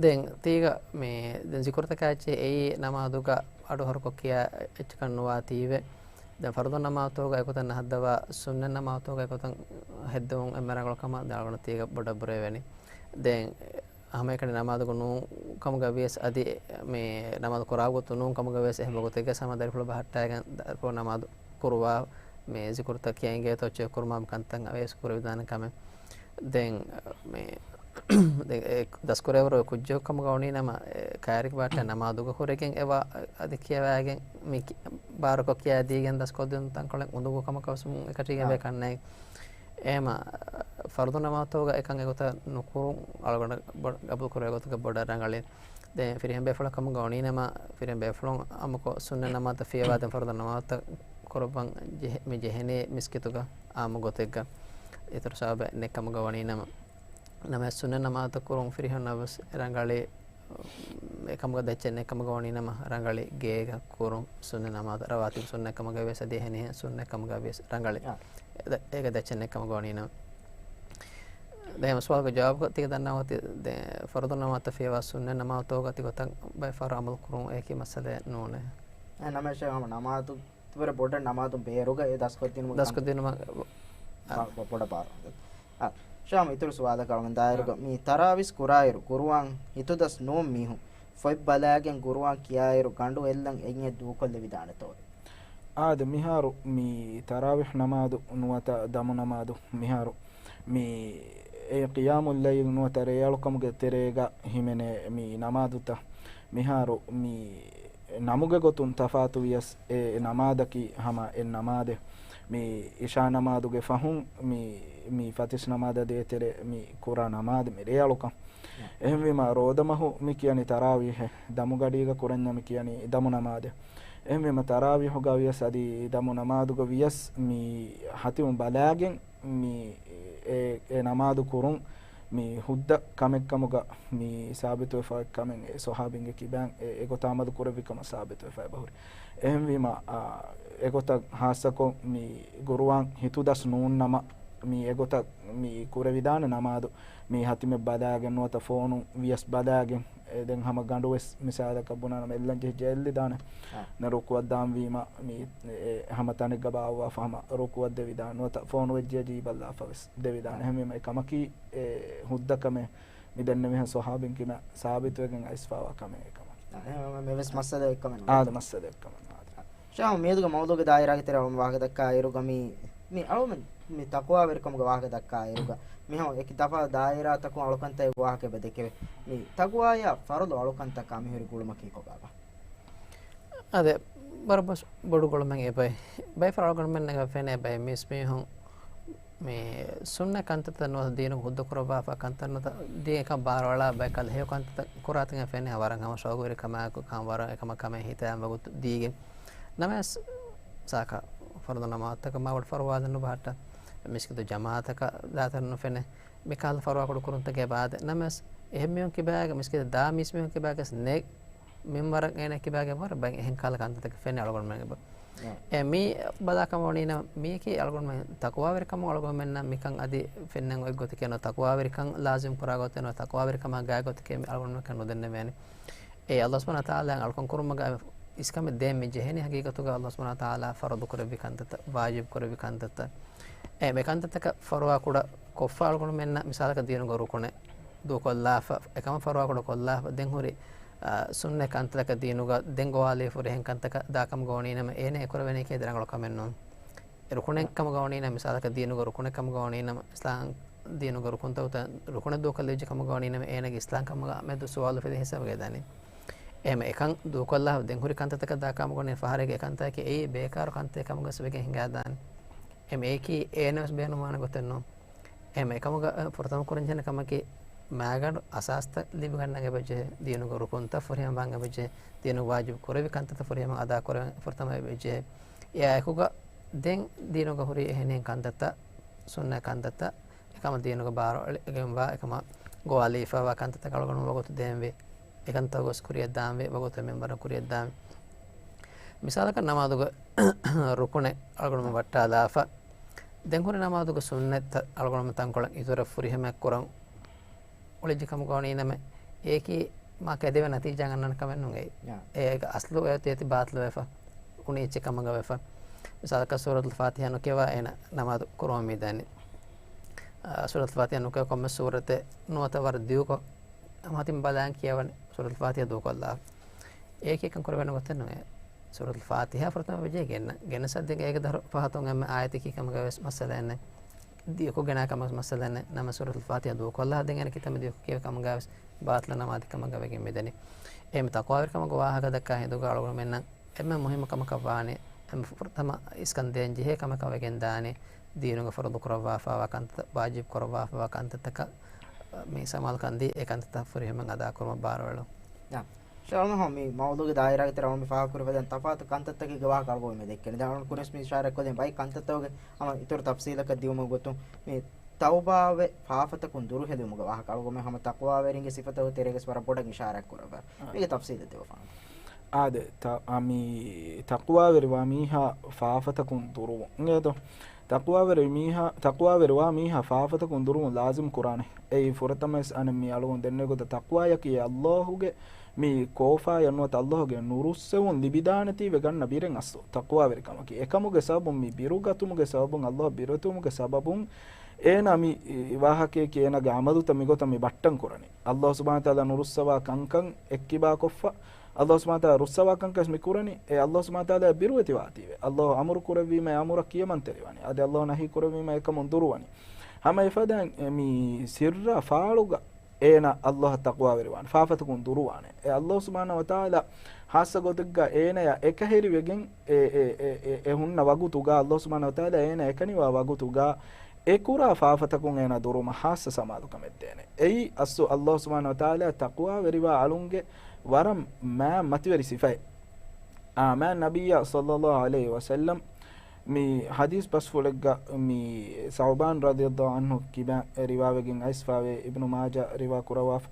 ދެން ތީގަ މި ދެން ޒިކުރުތަކާ އެއްޗެއް އެއީ ނަމާދުގަ އަޑުހަރުކޮށް ކިޔާ އެއްޗަކަށް ނުވާތީވެ. ދެން ފަރުޟު ނަމާދުތަކުގަ އެގޮތަށް ނަހައްދަވާ ސުންނަތް ނަމާދުތަކުގަ އެގޮތަށް ހެއްދެވުން އެންމެ ރަނގަޅު ކަމަށް ދެން އަޅުގަނޑު ތީގަ ބޮޑަށް ބުރެވެނީ. ދެން ހަމައެކަނި ނަމާދުގަ ނޫން ކަމުގަ ވިޔަސް އަދި މި ނަމާދު ކުރާ ގޮތުން ނޫން ކަމުގަ ވިޔަސް އެހެން ގޮތެއްގަ ހަމަ ދަރިފުޅު ބަހައްޓާގެން ދަރިފުޅު ނަމާދު ކުރުވާ މި ޒިކުރުތައް ކިޔަން އިނގޭތޯ ޗެކް ކުރުމާ ކަންތައް އަވޭސް ކުރެވިދާނެ ކަމެއް. ދެން މި ދެން އެ ދަސްކުރޭވަރު ކުއްޖަކު ކަމުގަ ވަނީ ނަމަ، އެ ކައިރި ބަހައްޓާ ނަމާދުގަ ހުރެގެން އެވާ އަދި ކިޔަވައިގެން މި ކި، ބާރުކޮށް ކިޔައިދީގެން ދަސްކޮށްދިނުން ތަންކޮޅެއް އުނދަގޫ ކަމަކަށް ވެސް އެކަށީގެން އާ. ވޭ ކަންނޭނގެ. އެހެމަ ފަރުޟު ނަމާދުތަކުގަ އެކަން އެގޮތަށް ނުކުރުން އަޅުގަނޑަށް ބޮ، ގަބޫލު ކުރެވޭ ގޮތުގަ ބޮޑަށް ރަނގަޅީ. ދެން ފިރިހެން ބޭފުޅަކު ކަމުގަ ވަނީ ނަމަ، ފިރިހެން ބޭފުޅުން އާއްމުކޮށް ސުންނަތް ނަމާދުތައް ފިޔަވާ ދެން ފަރުޟު ނަމާދުތައް ކުރައްވަން ޖެހެ، މި ޖެހެނީ މިސްކިތުގަ އާއްމު ގޮތެއްގަ. އިތުރު ސަބަބެއް ނެތް ކަމުގަ ވަނީ ނަމަ. ނަމަވެސް ސުންނަތް ނަމާދުތައް ކުރުން ފިރިހެންނަށް ވެސް ރަނގަޅީ، އެކަމުގަ ދެއްޗެއް ނެތް ކަމުގަ ވަނީ ނަމަ، ރަނގަޅީ ގޭގަ ކުރުން ސުންނަތް ނަމާދު، ރަވާތިބު ސުންނަތް ކަމުގަ ވިޔަސް އަދި އެހެނިހެން ސުންނަތް ކަމުގަ ވިޔަސް ރަނގަޅީ. އާ. އެ، އޭގަ ދެއްޗެއް ނެތް ކަމުގަ ވަނީ ނަމަ. ދެން ހަމަ ސުވާލުގެ ޖަވާބު ތީގަ ދަންނަވަތި، ދެން ފަރުޟު ނަމާދުތައް ފިޔަވާ ސުންނަތް ނަމާދުތަކުގަ ތި ގޮތަށް ބައެއް ފަހަރު އަމަލު ކުރުން އެކި މައްސަލައެއް ނޫނޭ. އެ ނަމަވެސް ހަމަ ނަމާދު، ތިބަރެއް ބޮޑަށް ނަމާދު ބޭރުގަ އެ ދަސްކޮށްދިނުމަށް ދަސްކޮށްދިނުމަށް ބަ، ބަ، ބޮޑަށް ބާރު. އާ، ޝާމް އިތުރު ސުވާލަކަށް އަޅުގަނޑު ދާއިރުގަ އާ. މި ތަރާވީސް ކުރާއިރު ޤުރުއާން ހިތުދަސް ނޫން މީހުން ފޮތް ބަލާގެން ޤުރުއާން ކިޔާއިރު ގަނޑު އެއްލަން އެއްއެއް ދޫކޮށްލެވިދާނެތޯ؟ އާދެ، މިހާރު މި ތަރާވީޙް ނަމާދު ނުވަތަ ދަމު ނަމާދު މިހާރު މި އެ ޤިޔާމުއްލައިލް ނުވަތަ ރޭއަޅުކަމުގެ ތެރޭގަ ހިމެނޭ މި ނަމާދުތައް މިހާރު މި ނަމުގެ ގޮތުން ތަފާތު ވިޔަސް، އެ ނަމާދަކީ ހަމަ އެއް ނަމާދެއް. މި އިޝާ ނަމާދުގެ ފަހުން މި، މި ފަތިސް ނަމާދާ ދޭތެރޭ މި ކުރާ ނަމާދު މި ރޭއަޅުކަން. އެހެންވީމަ، ރޯދަމަހު މި ކިޔަނީ ތަރާވީޙެއް، ދަމުގަޑީގަ ކުރަންޏާ މި ކިޔަނީ ދަމު ނަމާދެއް. އެހެންވީމަ، ތަރާވީޙުގަ ވިޔަސް އަދި ދަމު ނަމާދުގަ ވިޔަސް މި ހަތިމު ބަލާގެން މި އެ، އެ ނަމާދު ކުރުން މި ހުއްދަ ކަމެއްކަމުގަ މި ސާބިތުވެފައި ކަމެއް އެ ސޮހާބީންގެ ކިބައިން އެ، އެގޮތަށް އަމަލު ކުރެއްވި ކަމަށް ސާބިތުވެފަ އެބަހުރި. އެހެންވީމަ، އާ، އެގޮތަށް ހާއްސަކޮށް މި ޤުރުއާން ހިތުދަސް ނޫން ނަމަ، މި އެގޮތަށް މި ކުރެވިދާނެ ނަމާދު މި ހަތިމެއް ބަލާގެން ނުވަތަ ފޯނު ވިޔަސް ބަލާގެން، އެ، ދެން ހަމަ ގަނޑު ވެސް މިސާލަކަށް ބުނާނަމަ އެއްލަން ޖެހިއްޖެ އެއްލިދާނެ. އާ. ނަ ރުކުވަށްދާން ވީމަ، މި، އެ، ހަމަ ތަނެއްގަ ބާއްވާފަ ހަމަ ރުކުވަށް ދެވިދާނެ ނުވަތަ ފޯނު ވެއްޖެ ޖީބަށްލާފަ ވެސް ދެވިދާނެ. އާ. އެހެންވީމަ އެ ކަމަކީ، އެ، ހުއްދަ ކަމެއް މި ދެންނެވިހެން ސޮހާބީން ކިބައިން ސާބިތުވެގެން އައިސްފާވާ ކަމެއް އެކަމަށް. އާ، އެ، މެ، މެވެސް މައްސަލައެއް އެއްކަމެއް ނޫން. އާދެ، މައްސަލައެއް އެއްކަމެއް ނޫން. އާދެ. ޝާމް، މިއަދުގެ މައުޟޫގެ ދާއިރާގެ ތެރެއަށް ވާހަކަ ދައްކާ އިރުގަ މި، މި އަޅުމެން މި ތަޤްވާވެރިކަމުގެ ވާހަކަ ދައްކާ އިރުގަ މިހާ އެކި ދަފާ ދާއިރާތަކުން އަޅުކަންތައް ވާހަކަ އެބަ ދެކެވޭ. މި ތަޤްވާއާ ފަރުޟު އަޅުކަންތަކާ މިހުރި ގުޅުމަކީ ކޮބާބާ؟ އާދެ، ވަރަށް ބޮޑު ގުޅުމެއް އެބައި. ބައެއް އަޅުގަނޑުމެންނަށް ފެނޭ ބައެއް މީސްމީހުން މި ސުންނަ ކަންތައްތައް ނުވަތަ ދީނުގެ ހުއްދަ ކުރައްވާފަ ކަންތައް ނުވަތަ ދީން އެކަން ބާރުއަޅާ ބައެއް ކަލޭ ހެޔޮ ކަންތައްތައް ކުރާތަން ފެނޭ ވަރަށް ހަމަ ޝައުގުވެރި ކަމާއެކު ކަން ވަރަށް އެކަމަށް ކަމެއް ހިތައިން ވަގުތު ދީގެން. ނަމަވެސް ސާކަ ފަރުޟު ނަމާދުތަކަށް މާބޮޑު ފަރުވާ ނުބަހައްޓާ، މިސްކިތު ޖަމާޢަތަކަށް ދާތަން ނުފެނޭ. މިކަހަލަ ފަރުވާކުޑަ ކުރުންތަކެއް އެބަ އާދޭ. ނަމަވެސް، އެހެން މީހުން ކިބާގަ، މިސްކިތަށް ދާ މީސް މީހުން ކިބާގަސް ނެގް މިންވަރަށް އޭނަ ކިބާގެ ވަރަށް ބައި އެހެން ކަހަލަ ކަންތައްތަކެއް ފެންނަ އަޅުގަނޑުމެން އެބަ. އެ މީ ބަލާކަމަށް ވަނީނަމަ، މީކީ އަޅުގަނޑުމެން ތަޤްވާވެރިކަމުން އަޅުގަނޑުމެންނަށް މިކަން އަދި ފެންނަން އޮތް ގޮތެކޭ ނޯ، ތަޤްވާވެރިކަން ލާޒިމް ކުރާ ގޮތެއް ނޯ، ތަޤްވާވެރިކަމާ ގާތް ގޮތެކޭ މި އަޅުގަނޑުމެން ނުދެންނެވޭނެ. އެ ﷲ ސުބްޙާނަހޫ ވަތަޢާލާ އަޅުކަން ކުރުމުގަ އިސްކަމެއް ދޭން މި ޖެހެނީ ހަގީގަތުގަ ﷲ ސުބްޙާނަހޫ ވަތަޢާލާ ފަރުޟު ކުރެއްވި ކަންތައްތައް، ވާޖިބު ކުރެއްވި ކަންތައްތައް. އެ މި ކަންތައްތަކަށް ފަރުވާ ކުޑަ ކޮށްފަ އަޅުގަނޑުމެންނަށް މިސާލަކަށް ދީނުގަ ރުކުނެއް ދޫކޮށްލާފަ، އެކަމަށް ފަރުވާ ކުޑަ ކޮށްލާފަ، ދެން ހުރި، އާ، ސުންނަތް ކަންތައްތަކަށް ދީނުގަ ދެން ގޮވާލީފަ ހުރި އެހެން ކަންތަކަށް ދާކަމުގަ ވަނީނަމަ އޭނަ އެކުރެވޭނެކޭ ދެ ރަނގަޅު ކަމެއް ނޫން. ރުކުނެއް ކަމުގަ ވަނީނަމަ، މިސާލަކަށް ދީނުގަ ރުކުނެއް ކަމުގަ ވަނީނަމަ، އިސްލާމް ދީނުގަ ރުކުންތައް އޮތަ، ރުކުނެއް ދޫކޮށްލިއްޖެ ކަމުގަ ވަނީނަމަ، އޭނަގެ އިސްލާމް ކަމުގަ މެދު ސުވާލު އުފެދޭ ހިސާބުގަ ދާނީ. އެހެން އެކަން ދޫކޮށްލާ ދެން ހުރި ކަންތައްތަކަށް ދާކަމުގަ ވަނީ ފަހަރެއްގެ ކަންތަކެއް އެއީ ބޭކާރު ކަންތައް ކަމުގަ ވެސް ވެގެން ހިނގާ ދާނީ. އެހެން އެއީކީ އޭނަ ވެސް ބޭނުންވާނެ ގޮތެއް ނޫން. އެހެން އެކަމުގަ ފުރަތަމަ ކުރަންޖެހޭނެ ކަމަކީ މާގަނޑު އަސާސްތައް ލިބިގަންނަން އެބަޖެހޭ، ދީނުގެ ރުކުންތައް ފުރިހަމަވާން އެބަޖެހޭ، ދީނުގެ ވާޖިބު ކުރެވި ކަންތައްތައް ފުރިހަމަ އަދާކުރެވެން ފުރަތަމަ އެބަޖެހޭ. އެއާއެކުގަ ދެން ދީނުގަ ހުރި އެހެނިހެން ކަންތައްތައް، ސުންނަ ކަންތައްތައް، އެކަމަށް ދީނުގެ ބާރު އެޅިގެންވާ، އެކަމަށް ގޮވާލީފައިވާ ކަންތައްތަކަށް އަޅުގަނޑު ވަގުތު ދޭންވީ. އެކަންތައް ގޮސް ކުރިއަށް ދާންވީ، ވަގުތު މިންވަރަށް ކުރިއަށް ދާންވީ. މިސާލަކަށް ނަމާދުގެ ރުކުނެއް އަޅުގަނޑުމެން ވައްޓާލާފަ، ދެން ހުރި ނަމާދުގެ ސުންނަތްތައް އަޅުގަނޑުމެން ތަންކޮޅެއް އިތުރަށް ފުރިހަމައަށް ކުރަން އުޅިއްޖެ ކަމުގަ ވަނީނަމަ، އެއީކީ މާ ކެދެވޭ ނަތީޖާ އަންނަން ކަމެއް ނޫން. އެއީ އާ. އެ އަސްލު އެ ތި ބާތިލުވެފަ، އުނި އެއްޗެއް ކަމުގަ ވެފަ. މިސާލަކަށް ސޫރަތުލް ފާތިހާ ނުކިޔަވާ އޭނަ ނަމާދު ކުރުވަން މިދަނީ. އާ، ސޫރަތުލް ފާތިހާ ނުކިޔަވާ ކޮންމެ ސޫރަތެއް ނުވަތަ ވަރަށް ދިގުކޮށް، ހަމަ ތިން ބަލާން ކިޔަވަނީ ސޫރަތުލް ފާތިހާ ދޫކޮށްލާ. އެއީކީ އެކަން ކުރެވޭނެ ގޮތެއް ނޫން. ސޫރަތުލް ފާތިހާ ފުރަތަމަ ވެއްޖެ ގެންނަ، ގެނެސް ދެން އޭގެ ދަށު ފަހަތުން އެންމެ އާޔަތަކީ ކަމުގަ ވެސް މައްސަލައެއް ނެތް. ދިގު ގެނާ ކަމަށް މައްސަލައެއް ނެތް. ނަމަ ސޫރަތުލް ފާތިހާ ދޫކޮށްލާ ދެން އޭނަ ކިތަންމެ ދިގު ކިޔެވި ކަމުގަ ވެސް ބާތިލު ނަމާދެއް ކަމުގަ ވެގެން މިދަނީ. އެހެން ތަޤްވާވެރިކަމުގެ ވާހަކަ ދައްކާ ހިނދުގަ އަޅުގަނޑުމެންނަށް އެންމެ މުހިއްމު ކަމަކަށް ވާނީ، އެންމެ ފުރަތަމަ އިސްކަން ދޭން ޖެހޭ ކަމަކަށް ވެގެން ދާނީ، ދީނުގަ ފަރުޟު ކުރައްވާފައިވާ ކަންތައް، ވާޖިބު ކުރައްވާފައިވާ ކަންތައްތަކަށް މި ސަމާލުކަން ދީ، އެ ކަންތައްތައް ފުރިހަމައިން އަދާކުރުމަށް ބާރުއެޅުން. ނާ. ޝާމަހަ މި މައުޟޫގެ ދާއިރާގެ ތެރޭ އަޅުގަނޑު ފާހަގަކުރެވޭ ދެން ތަފާތު ކަންތައްތަކެއްގެ ވާހަކަ އަޅުގަނޑު މި ދެއްކެނީ. ދެން އަޅުގަނޑު ކުރިންވެސް މި އިޝާރާތް ކޮށްދޭން ބައެއް ކަންތައްތަކުގެ ހަމަ އިތުރު ތަފްސީލަކަށް ދިއުމުގެ ގޮތުން މި ތައުބާވެ ފާފަތަކުން ދުރުހެލުމުގެ ވާހަކަ އަޅުގަނޑު ހަމަ ތަޤްވާވެރިންގެ ސިފަތަކުގެ ތެރޭގަސް ވަރަށް ބޮޑަށް އިޝާރާތް ކުރައްވާ. އާ. މީގެ ތަފްސީލެއް ދެވިފާނެ. އާދެ، ތަ-، އަ، މި ތަޤްވާވެރިވާ މީހާ ފާފަތަކުން ދުރުވުން. އިނގޭތޯ؟ ތަޤްވާވެރި މީހާ، ތަޤްވާވެރިވާ މީހާ ފާފަތަކުން ދުރުވުން ލާޒިމް ކުރާނެ. އެއީ ފުރަތަމަވެސް އަނެއް މި އަޅުގަނޑު ދެންނެވި ގޮތަށް ތަޤްވާޔަކީ އައްލާހުގެ މި ކޯފާޔަށް ނުވަތަ އައްލާހުގެ ނުރުއްސެވުން ލިބިދާނެތީވެ ގަންނަ ބިރެއް އަސްލު ތަޤްވާވެރިކަމަކީ. އެކަމުގެ ސަބަބުން މި ބިރުގަތުމުގެ ސަބަބުން އައްލާހު ބިރުވެތިވުމުގެ ސަބަބުން އޭނާ މި ވާހަކަޔަކީ އޭނާގެ އަމަލުތައް މިގޮތަށް މި ބައްޓަން ކުރަނީ. އައްލާހު ސުބްޙާނަހޫ ވަތަޢާލާ ނުރުއްސަވާ ކަންކަން އެއްކިބާކޮށްފަ، އައްލާހު ސުބްޙާނަހޫ ވަތަޢާލާ ރުއްސަވާ ކަންކަން މި ކުރަނީ، އެ އައްލާހު ސުބްޙާނަހޫ ވަތަޢާލާ ބިރުވެތިވާތީވެ. އައްލާހު އަމުރު ކުރެއްވީމަ އެ އަމުރަށް ކިޔަމަންތެރިވާނީ. އަދި އައްލާހު ނަހީ ކުރެއްވީމަ އެކަމުން ދުރުވަނީ. ހަމަ އެފަދައިން މި ސިއްރާ ފާޅުގަ އޭނާ އައްލާހަށް ތަޤްވާވެރިވާނެ، ފާފަތަކުން ދުރުވާނެ. އެ އައްލާހު ސުބްޙާނަހޫ ވަތަޢާލާ ހާއްސަ ގޮތެއްގަ އޭނަޔާ އެކަހެރިވެގެން އެ، އެ، އެ، އެ، އެ ހުންނަ ވަގުތުގަ، އައްލާހު ސުބްޙާނަހޫ ވަތަޢާލާ އޭނަ އެކަނިވާ ވަގުތުގަ އެ ކުރާ ފާފަތަކުން އޭނާ ދުރުވުމަށް ހާއްސަ ސަމާލުކަމެއް ދޭނެ. އެއީ އަސްލު އައްލާހު ސުބްޙާނަހޫ ވަތަޢާލާ ތަޤްވާވެރިވާ އަޅުންގެ ވަރަށް މާތް މަތިވެރި ސިފައެއް. އާ، މާތް ނަބިއްޔާ ޞައްލައްލާހު ޢަލައިހި ވަސައްލަމް މި ޙަދީޘް ބަސްފުޅެއްގަ މި ޘައުބާން ރަޟިޔައްލާހު ޢަންހު ކިބާ ރިވާވެގެން އައިސްފާވޭ، އިބްނު މާޖާ ރިވާ ކުރައްވާފަ.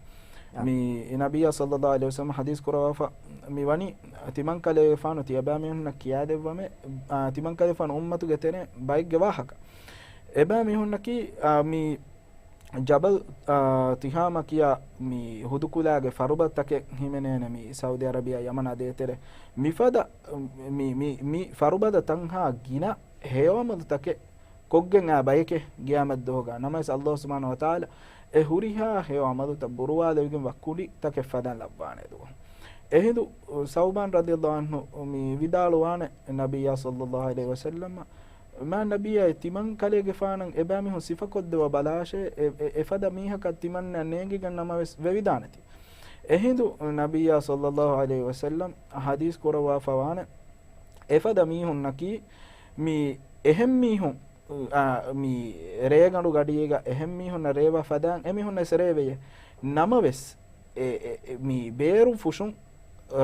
އާ. މި ނަބިއްޔާ ޞައްލައްލާހު ޢަލައިހި ވަސައްލަމް ޙަދީޘް ކުރައްވާފަ، މި ވަނީ ތިމަންކަލޭގެފާނު ތިޔަބައިމީހުންނަށް ކިޔާދެއްވަމޭ، އާ، ތިމަންކަލޭގެފާނު އުއްމަތުގެ ތެރޭ ބައެއްގެ ވާހަކަ. އެބައިމީހުންނަކީ، އާ، މި ޖަބަލް، އާ، ތިހާމާ ކިޔާ މި ހުދުކުލާގެ ފަރުބަދަތަކެއް ހިމެނޭނެ މި ސައުދީ އަރަބިއާ ޔަމަނާ ދޭތެރޭ. މިފަދަ މި، މި، މި ފަރުބަދަ ތަންހާ ގިނަ ހެޔޮއަމަލުތަކެއް ކޮށްގެން އާ ބަޔެކޭ ގިޔާމަތް ދުވަހުގަ. ނަމަވެސް އައްލާހު ސުބްޙާނަހޫ ވަތަޢާލާ އެ ހުރިހާ ހެޔޮ އަމަލުތައް ބުރުވާލެވިގެންވާ ކުނޑި ތަކެއް ފަދައިން ލައްވާނެ ދުވަހު. އެހިނދު ސައުބާން ރަޟިޔައްލާހު ޢަންހު މި ވިދާޅުވާނެ ނަބިއްޔާ ޞައްލައްލާހު ޢަލައިހި ވަސައްލަމަށް، މާތް ނަބިއްޔާ ތިމަން ކަލޭގެފާނަށް އެބައިމީހުން ސިފަކޮށްދެއްވާ ބަލާށޭ، އެ، އެ، އެފަދަ މީހަކަށް ތިމަންނަ ނޭނގިގެން ނަމަވެސް ވެވިދާނެތީ. އެހިނދު ނަބިއްޔާ ޞައްލައްލާހު ޢަލައިހި ވަސައްލަމް ޙަދީޘް ކުރައްވާފަ ވާނެ، އެފަދަ މީހުންނަކީ މި އެހެން މީހުން، އާ، މި ރޭގަނޑު ގަޑިއެއްގަ އެހެން މީހުންނަށް ރޭވާ ފަދައިން އެމީހުންނަށް ވެސް ރޭވެޔޭ. ނަމަވެސް، އެ، އެ، އެ، މި ބޭރުން ފުށުން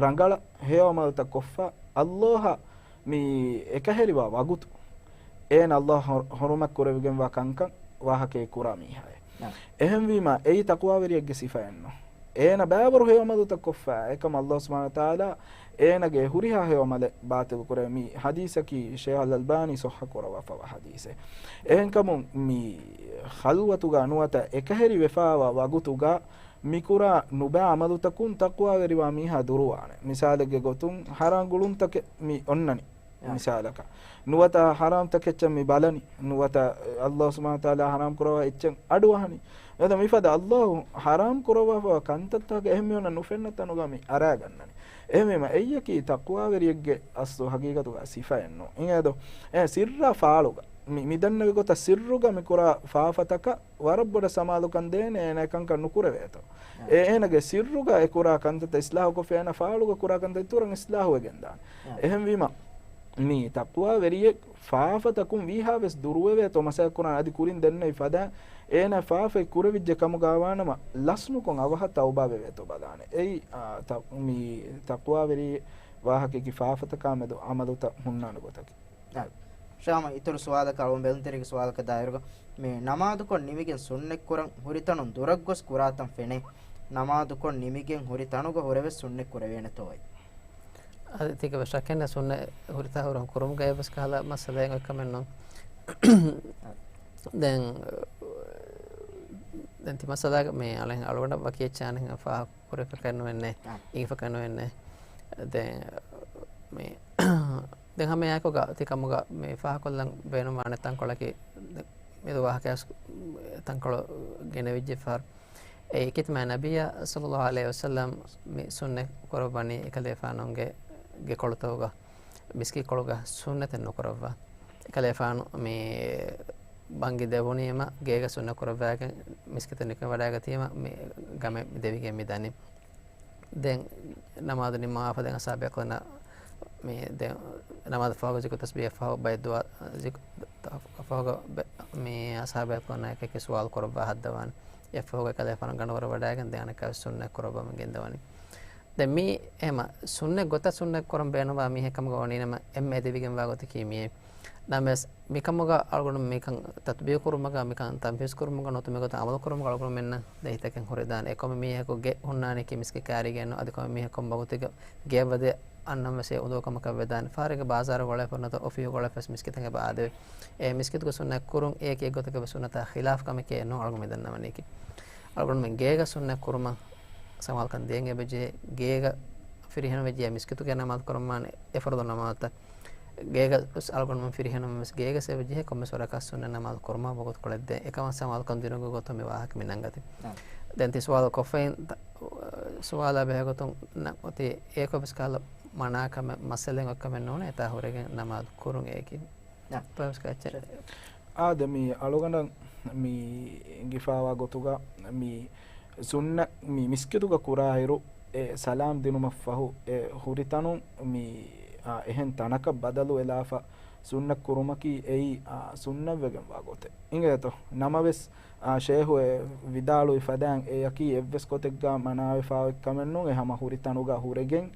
ރަނގަޅަށް ހެޔޮ އަމަލުތައް ކޮށްފަ، އައްލާހަށް މި އެކަހެރިވާ ވަގުތު، އޭނަ ﷲ ހު-، ޙުރުމަތް ކުރެވިގެންވާ ކަންކަން ވާހަކައެއް ކުރާ މީހާއެއް. އެހެންވީމަ، އެއީ ތަޤްވާވެރިއެއްގެ ސިފައެއްނު. އޭނަ ބައިވަރު ހެޔޮ ޢަމަލުތައް ކޮށްފަ، އެކަމަށް ﷲ ސުބްޙާނަހޫ ވަތަޢާލާ އޭނަގެ ހުރިހާ ހެޔޮ ޢަމަލެއް ބާޠިލު ކުރޭ. މި ޙަދީޘަކީ ޝޭޚް އަލް އަލްބާނީ ޞައްޙަ ކުރައްވާފަވާ ޙަދީޘެއް. އެހެންކަމުން މި ޚަލްވަތުގަ ނުވަތަ އެކަހެރި ވެފަވާ ވަގުތުގަ މިކުރާ ނުބައި ޢަމަލުތަކުން ތަޤްވާވެރިވާ މީހާ ދުރުވާނެ. މިސާލެއްގެ ގޮތުން ޙަރާން ގުޅުންތަކެއް މި އޮންނަނީ. އާ. މިސާލަކަށް. ނުވަތަ ޙަރާމް ތަކެއްޗަށް މި ބަލަނީ. ނުވަތަ ﷲ ސުބްޙާނަހޫ ވަތަޢާލާ ޙަރާމް ކުރައްވާ އެއްޗެއް އަޑުއަހަނީ. ނުވަތަ މިފަދަ ﷲ ޙަރާމް ކުރައްވާފަވާ ކަންތައްތަކެއް އެހެން މީހުންނަށް ނުފެންނަ ތަނުގަ މި އަރާގަންނަނީ. އެހެންވީމަ، އެއްޔަކީ ތަޤްވާވެރިއެއްގެ އަސްލު ޙަޤީޤަތުގަ ސިފައެއްނު. އިނގޭދޯ؟ އެ ސިއްރާ ފާޅުގަ. މި، މި ދަންނަވި ގޮތަށް ސިއްރުގަ މި ކުރާ ފާފަތަކަށް ވަރަށް ބޮޑަށް ސަމާލުކަން ދޭނެ އޭނަ އެކަންކަން ނުކުރެވޭތޯ. އާ. އެ އޭނަގެ ސިއްރުގަ އެ ކުރާ ކަންތައްތައް އިޞްލާޙުކޮށްފި އޭނަ ފާޅުގަ ކުރާ ކަންތައް އިތުރަށް އިޞްލާޙުވެގެންދާނެ. އާ. އެހެންވީމަ، މި ތަޤްވާވެރިއެއް ފާފަތަކުން ވީހާވެސް ދުރުވެވޭތޯ މަސައްކަތް ކުރާނެ އަދި ކުރިން ދެންނެވި ފަދައިން އޭނަ ފާފައެއް ކުރެވިއްޖެ ކަމުގައިވާނަމަ ލަސްނުކޮށް އަވަހަށް ތައުބާވެވޭތޯ ބަލާނެ. އެއީ، އާ، ތަ-، މި ތަޤްވާވެރި ވާހަކައަކީ ފާފަތަކާމެދު ޢަމަލުތައް ހުންނާނެ ގޮތަކީ. ޝާމަ، އިތުރު ސުވާލަކަށް އަޅުގަނޑު ބެލުންތެރިގެ ސުވާލަކަށް ދާއިރުގަ، މި ނަމާދުކޮށް ނިމިގެން ސުންނަތްކުރަން ހުރިތަނުން ދުރަށްގޮސް ކުރާތަން ފެނޭ. ނަމާދުކޮށް ނިމިގެން ހުރި ތަނުގަ ހުރެވެސް ސުންނަތް ކުރެވޭނެތޯއޭ؟ އަދި ތިކަ ޝައްކެއް ނެތް ސުންނަތް ހުރިތާ ހުރުން ކުރުމުގައި އެއްވެސް ކަހަލަ މައްސަލައެއް އޮތްކަމެއް ނޫން. ދެން، ދެން ތި މައްސަލާގަ މި އަޅެ-، އަޅުގަނޑަށް ވަކި އެއްޗާނެ ފާހަގަ ކުރެފަކަށް ނުވެންނޭ، އާ. އިނގިފަކަށް ނުވެންނޭ. ދެން މި، ދެން ހަމައެއާއެކުގަ ތި ކަމުގަ މި ފާހަގަކޮށްލަން ބޭނުންވާނެ ތަންކޮޅަކީ، މިދު ވާހަކަޔަސް ތަންކޮޅު ގެނެވިއްޖެ ފަހަރު. އެ އެކީ ތިމާ ނަބިއްޔާ ޞައްލައްލާހު ޢަލައިހި ވަސައްލަމް މި ސުންނަތް ކުރައްވަނީ އެކަލޭފާނުގެ ގެކޮޅުތަކުގަ، މިސްކިތްކޮޅުގަ ސުންނަތެއް ނުކުރައްވާ. އެކަލޭފާނު މި ބަންގި ދެވުނީމަ ގޭގަ ސުންނަތް ކުރައްވާގެން މިސްކިތަށް ނިކުމެވަޑައިގަތީމަ މި ގަމެއް މި ދެވިގެން މި ދަނީ. ދެން ނަމާދު ނިންމަވާފަ ދެން އަޞްޙާބު ބޭކަލުންނަށް މި ދެން ނަމާދު ފަހުގަ ޒިކުރު ތަސްބީޙަށް ފަހު ބައެއް ދުޢާ ޒިކު-، ފަހުގަ ބެ-، މި އަޞްޙާބު ބޭކަލުންނަށް އެކަކީ ސުވާލު ކުރައްވާ ހައްދަވާނެ. އެއަށްފަހުގަ އެކަލޭފާނު ގަނޑުވަރުވަޑައިގެން ދެން އަނެއްކާވެސް ސުންނަތް ކުރައްވަމުން ގެންދަވަނީ. ދެން މީ އެހެމަ ސުންނަތް ގޮތަށް ސުންނަތް ކުރަން ބޭނުންވާ މީހެއް ކަމުގަ ވަނީނަމަ އެންމެ އެދެވިގެންވާ ގޮތަކީ މިއޭ. ނަމަވެސް މިކަމުގަ އަޅުގަނޑު މިކަން ތަޠްބީޤު ކުރުމުގަ، މިކަން ތަންފީޒު ކުރުމުގަ ނުވަތަ މިގޮތަށް ޢަމަލު ކުރުމުގަ އަޅުގަނޑުމެންނަށް ދެ ހިތަކެއް ހުރެދާނެ. އެކަމަކު މީހަކު ގެ ހުންނާނީކީ މިސްކިތް ކައިރީގައެއްނު، އަދި ކޮންމެ މީހަކު ވަގުތުގަ ގެއަށް ވަދެ އަންނަން ވެސް އެ އުނދަގޫ ކަމަކަށް ވެދާނެ. ފަހަރެއްގަ ބާޒާރަށް އުޅޭފަ ނުވަތަ އޮފީހުގަ އުޅޭފަ ވެސް މިސްކިތަކަށް އެބަ އާދެވޭ. އެ މިސްކިތުގަ ސުންނަތް ކުރުން އެއަކީ އެއްގޮތަކަށް ވެސް ސުންނަތާ ޚިލާފު ކަމެކޭ ނޫން އަޅުގަނޑު މި ދަންނަވަނީކީ. އަޅުގަނޑުމެން ގޭގަ ސުންނަތް ކުރުމަށް ސަމާލުކަން ދޭން އެބަޖެހޭ. ގޭގަ ފިރިހެނުން ވެއްޖެ މިސްކިތުގައި ނަމާދު ކުރަންވާނެ އެ ފަރުޟު ނަމާދުތައް. ގޭގަ ވެސް އަޅުގަނޑުމެން ފިރިހެނުން ވެސް ގޭގަ އެބަޖެހޭ ކޮންމެސް ވަރަކަށް ސުންނަތް ނަމާދު ކުރުމަށް ވަގުތުކޮޅެއް ދޭން. އެކަމަށް ސަމާލުކަން ދިނުމުގެ ގޮތުން މި ވާހަކަ މި ނަންގަތީ. އާ. ދެން ތި ސުވާލު ކޮށްފައިން ތަ-، ސުވާލާ ބެހޭގޮތުން ނަ-، އޮތީ އެއަކު ވެސް ކަހަލަ މަނާ ކަމެއް މައްސަލައެއް އޮތްކަމެއް ނޫނޭ އެތާ ހުރެގެން ނަމާދު ކުރުން އެއަކީ. އާ. އާދެ، މި އަޅުގަނޑަށް މި އިނގިފާވާ ގޮތުގަ މި ސުންނަ-، މި މިސްކިތުގަ ކުރާއިރު، އެ ސަލާމް ދިނުމަށްފަހު، އެ ހުރި ތަނުން މި، އާ، އެހެން ތަނަކަށް ބަދަލު އެލާފަ ސުންނަތް ކުރުމަކީ އެއީ، އާ، ސުންނަތްވެގެންވާ ގޮތެއް. އިނގޭތޯ؟ ނަމަވެސް، އާ، ޝޭހު އެ ވިދާޅުވި ފަދައިން އެއަކީ އެއްވެސް ގޮތެއްގަ މަނާވެފާ އޮތްކަމެއްނޫން، އެ ހަމަ ހުރި ތަނުގަ ހުރެގެން،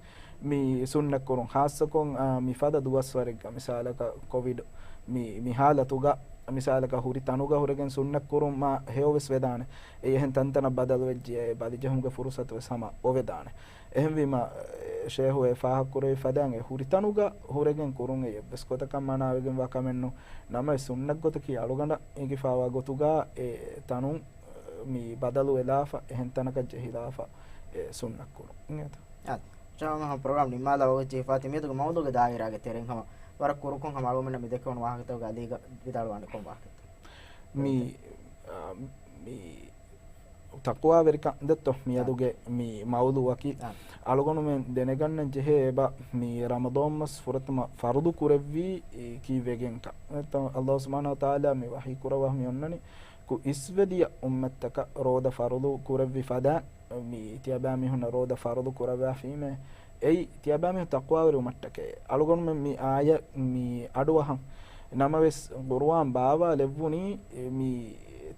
މި ސުންނަތް ކުރުން، ޚާއްޞަކޮށް، އާ، މި ފަދަ ދުވަސްވަރެއްގަ، މިސާލަކަށް ކޮވިޑް މި، މި ހާލަތުގަ، މިސާލަކަށް ހުރި ތަނުގަ ހުރެގެން ސުންނަތް ކުރުމާ ހެޔޮވެސް ވެދާނެ. އެ އެހެން ތަންތަނަށް ބަދަލުވެއްޖެ، އެ ބަލިޖެހުމުގެ ފުރުސަތުވެސް ހަމަ އޮވެދާނެ. އެހެންވީމަ، ޝޭހު އެ ފާހަގަކުރެވި ފަދައިން އެ ހުރި ތަނުގަ ހުރެގެން ކުރުން އެއީ އެއްވެސް ގޮތަކަށް މަނާވެގެންވާ ކަމެއްނު. ނަމަވެސް ސުންނަތް ގޮތަކީ އަޅުގަނޑަށް އިނގިފާވާ ގޮތުގަ އެ ތަނުން މި ބަދަލު ވެލާފަ، އެހެން ތަނަކަށް ޖެހިލާފަ، އެ ސުންނަތް ކުރުން. އިނގޭތަ؟ އާ، ޝާމަ، ޕްރޮގްރާމް ނިންމާލާ ވަގުތު ޖެހިފަ ތިމީދުގެ މައުޟޫގެ ދާއިރާގެ ތެރެއިން ހަމަ ވަރަށް ކުރުކޮށް ހަމަ އަޅުގަނޑުމެންނަށް މި ދެކެވުނު ވާހަކަތަކުގެ އަލީގަ ވިދާޅުވާނެ ކޮން ވާހަކަތައް؟ މި، އާ، މި ތަޤްވާވެރިކަން ދެއްތޯ މިއަދުގެ މި މައުޟޫއަކީ. އާ. އަޅުގަނޑުމެން ދެނެގަންނަން ޖެހޭ އެބަ މި ރަމަޟާން މަސް ފުރަތަމަ ފަރުޟު ކުރެއްވީ ކީއްވެގެންކަން. އެތަ-، ﷲ ސުބްޙާނަހޫ ވަތަޢާލާ މި ވަޙީ ކުރައްވާ މި އޮންނަނީ ކު އިސްވެދިޔަ އުއްމަތްތަކަށް ރޯދަ ފަރުޟު ކުރެއްވި ފަދަ މި ތިޔަބައިމީހުންނަށް ރޯދަ ފަރުޟު ކުރައްވާފީމޭ. އެއީ ތިޔަބައިމީހުން ތަޤްވާވެރިވުމަށްޓަކައި. އަޅުގަނޑުމެން މި އާޔަތް މި އަޑުއަހަން. ނަމަވެސް ޤުރުއާން ބާވާލެއްވުނީ މި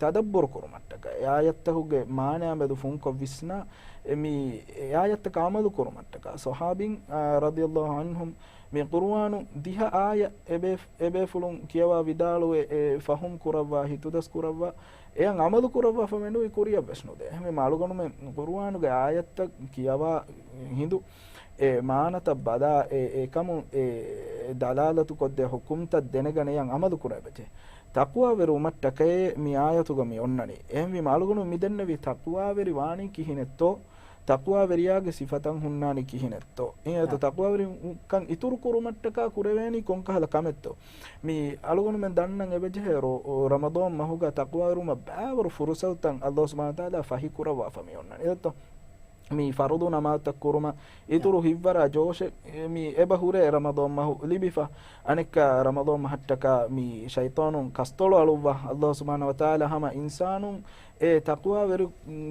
ތަދައްބުރު ކުރުމަށްޓަކައި. އާޔަތްތަކުގެ މާނައާ މެދު ފުންކޮށް ވިސްނާ، އެ މި އާޔަތްތަކަށް ޢަމަލު ކުރުމަށްޓަކައި. ޞަޙާބީން، އާ، ރަޟިޔަﷲ ޢަންހުމް މި ޤުރުއާނު ދިހަ އާޔަ އެބޭ-، އެބޭފުޅުން ކިޔަވާ ވިދާޅުވެ، އެ ފަހުމް ކުރައްވާ، ހިތުދަސް ކުރައްވާ، އެއަށް ޢަމަލު ކުރައްވާފަ މެނުވީ ކުރިއަށް ވެސް ނުދޭ. އެހެންވީމަ އަޅުގަނޑުމެން ޤުރުއާނުގެ އާޔަތްތައް ކިޔަވާ ހިނދު، އެ މާނަތައް ބަލާ، އެ، އެކަމުން އެ ދަލާލަތު ކޮށްދޭ ޙުކުމްތައް ދެނެގަނެ އެއަށް ޢަމަލު ކުރެވޭ. ތަޤްވާވެރިވުމަށްޓަކައޭ މި އާޔަތުގަ މި އޮންނަނީ. އެހެންވީމަ އަޅުގަނޑު މި ދެންނެވީ ތަޤްވާވެރި ވާނީ ކިހިނެއްތޯ؟ ތަޤްވާވެރިޔާގެ ސިފަތައް ހުންނާނީ ކިހިނެއްތޯ؟ އެއަތު އާ. ތަޤްވާވެރިކަން އިތުރުކުރުމަށްޓަކާ ކުރެވޭނީ ކޮންކަހަލަ ކަމެއްތޯ؟ މި އަޅުގަނޑުމެން ދަންނަން އެބަޖެހޭ ރޯ-، ރަމަޟާން މަހުގަ ތަޤްވާވެރިވުމަށް ބައިވަރު ފުރުޞަތުތައް ﷲ ސުބްޙާނަހޫ ވަތަޢާލާ ފަހިކުރައްވާފަ މި އޮންނަނީ. އެއަތޯ؟ މި ފަރުޟު ނަމާދުތައް ކުރުމަށް އިތުރު ހިތްވަރާ ޖޯޝެއް މި އެބަ ހުރޭ ރަމަޟާން މަހު ލިބިފަ. އަނެއްކާ ރަމަޟާން މަހަށްޓަކާ މި ޝައިޠާނުން ކަސްތޮޅު އަޅުއްވާ ﷲ ސުބްޙާނަހޫ ވަތަޢާލާ ހަމަ އިންސާނުން އެ ތަޤްވާވެރި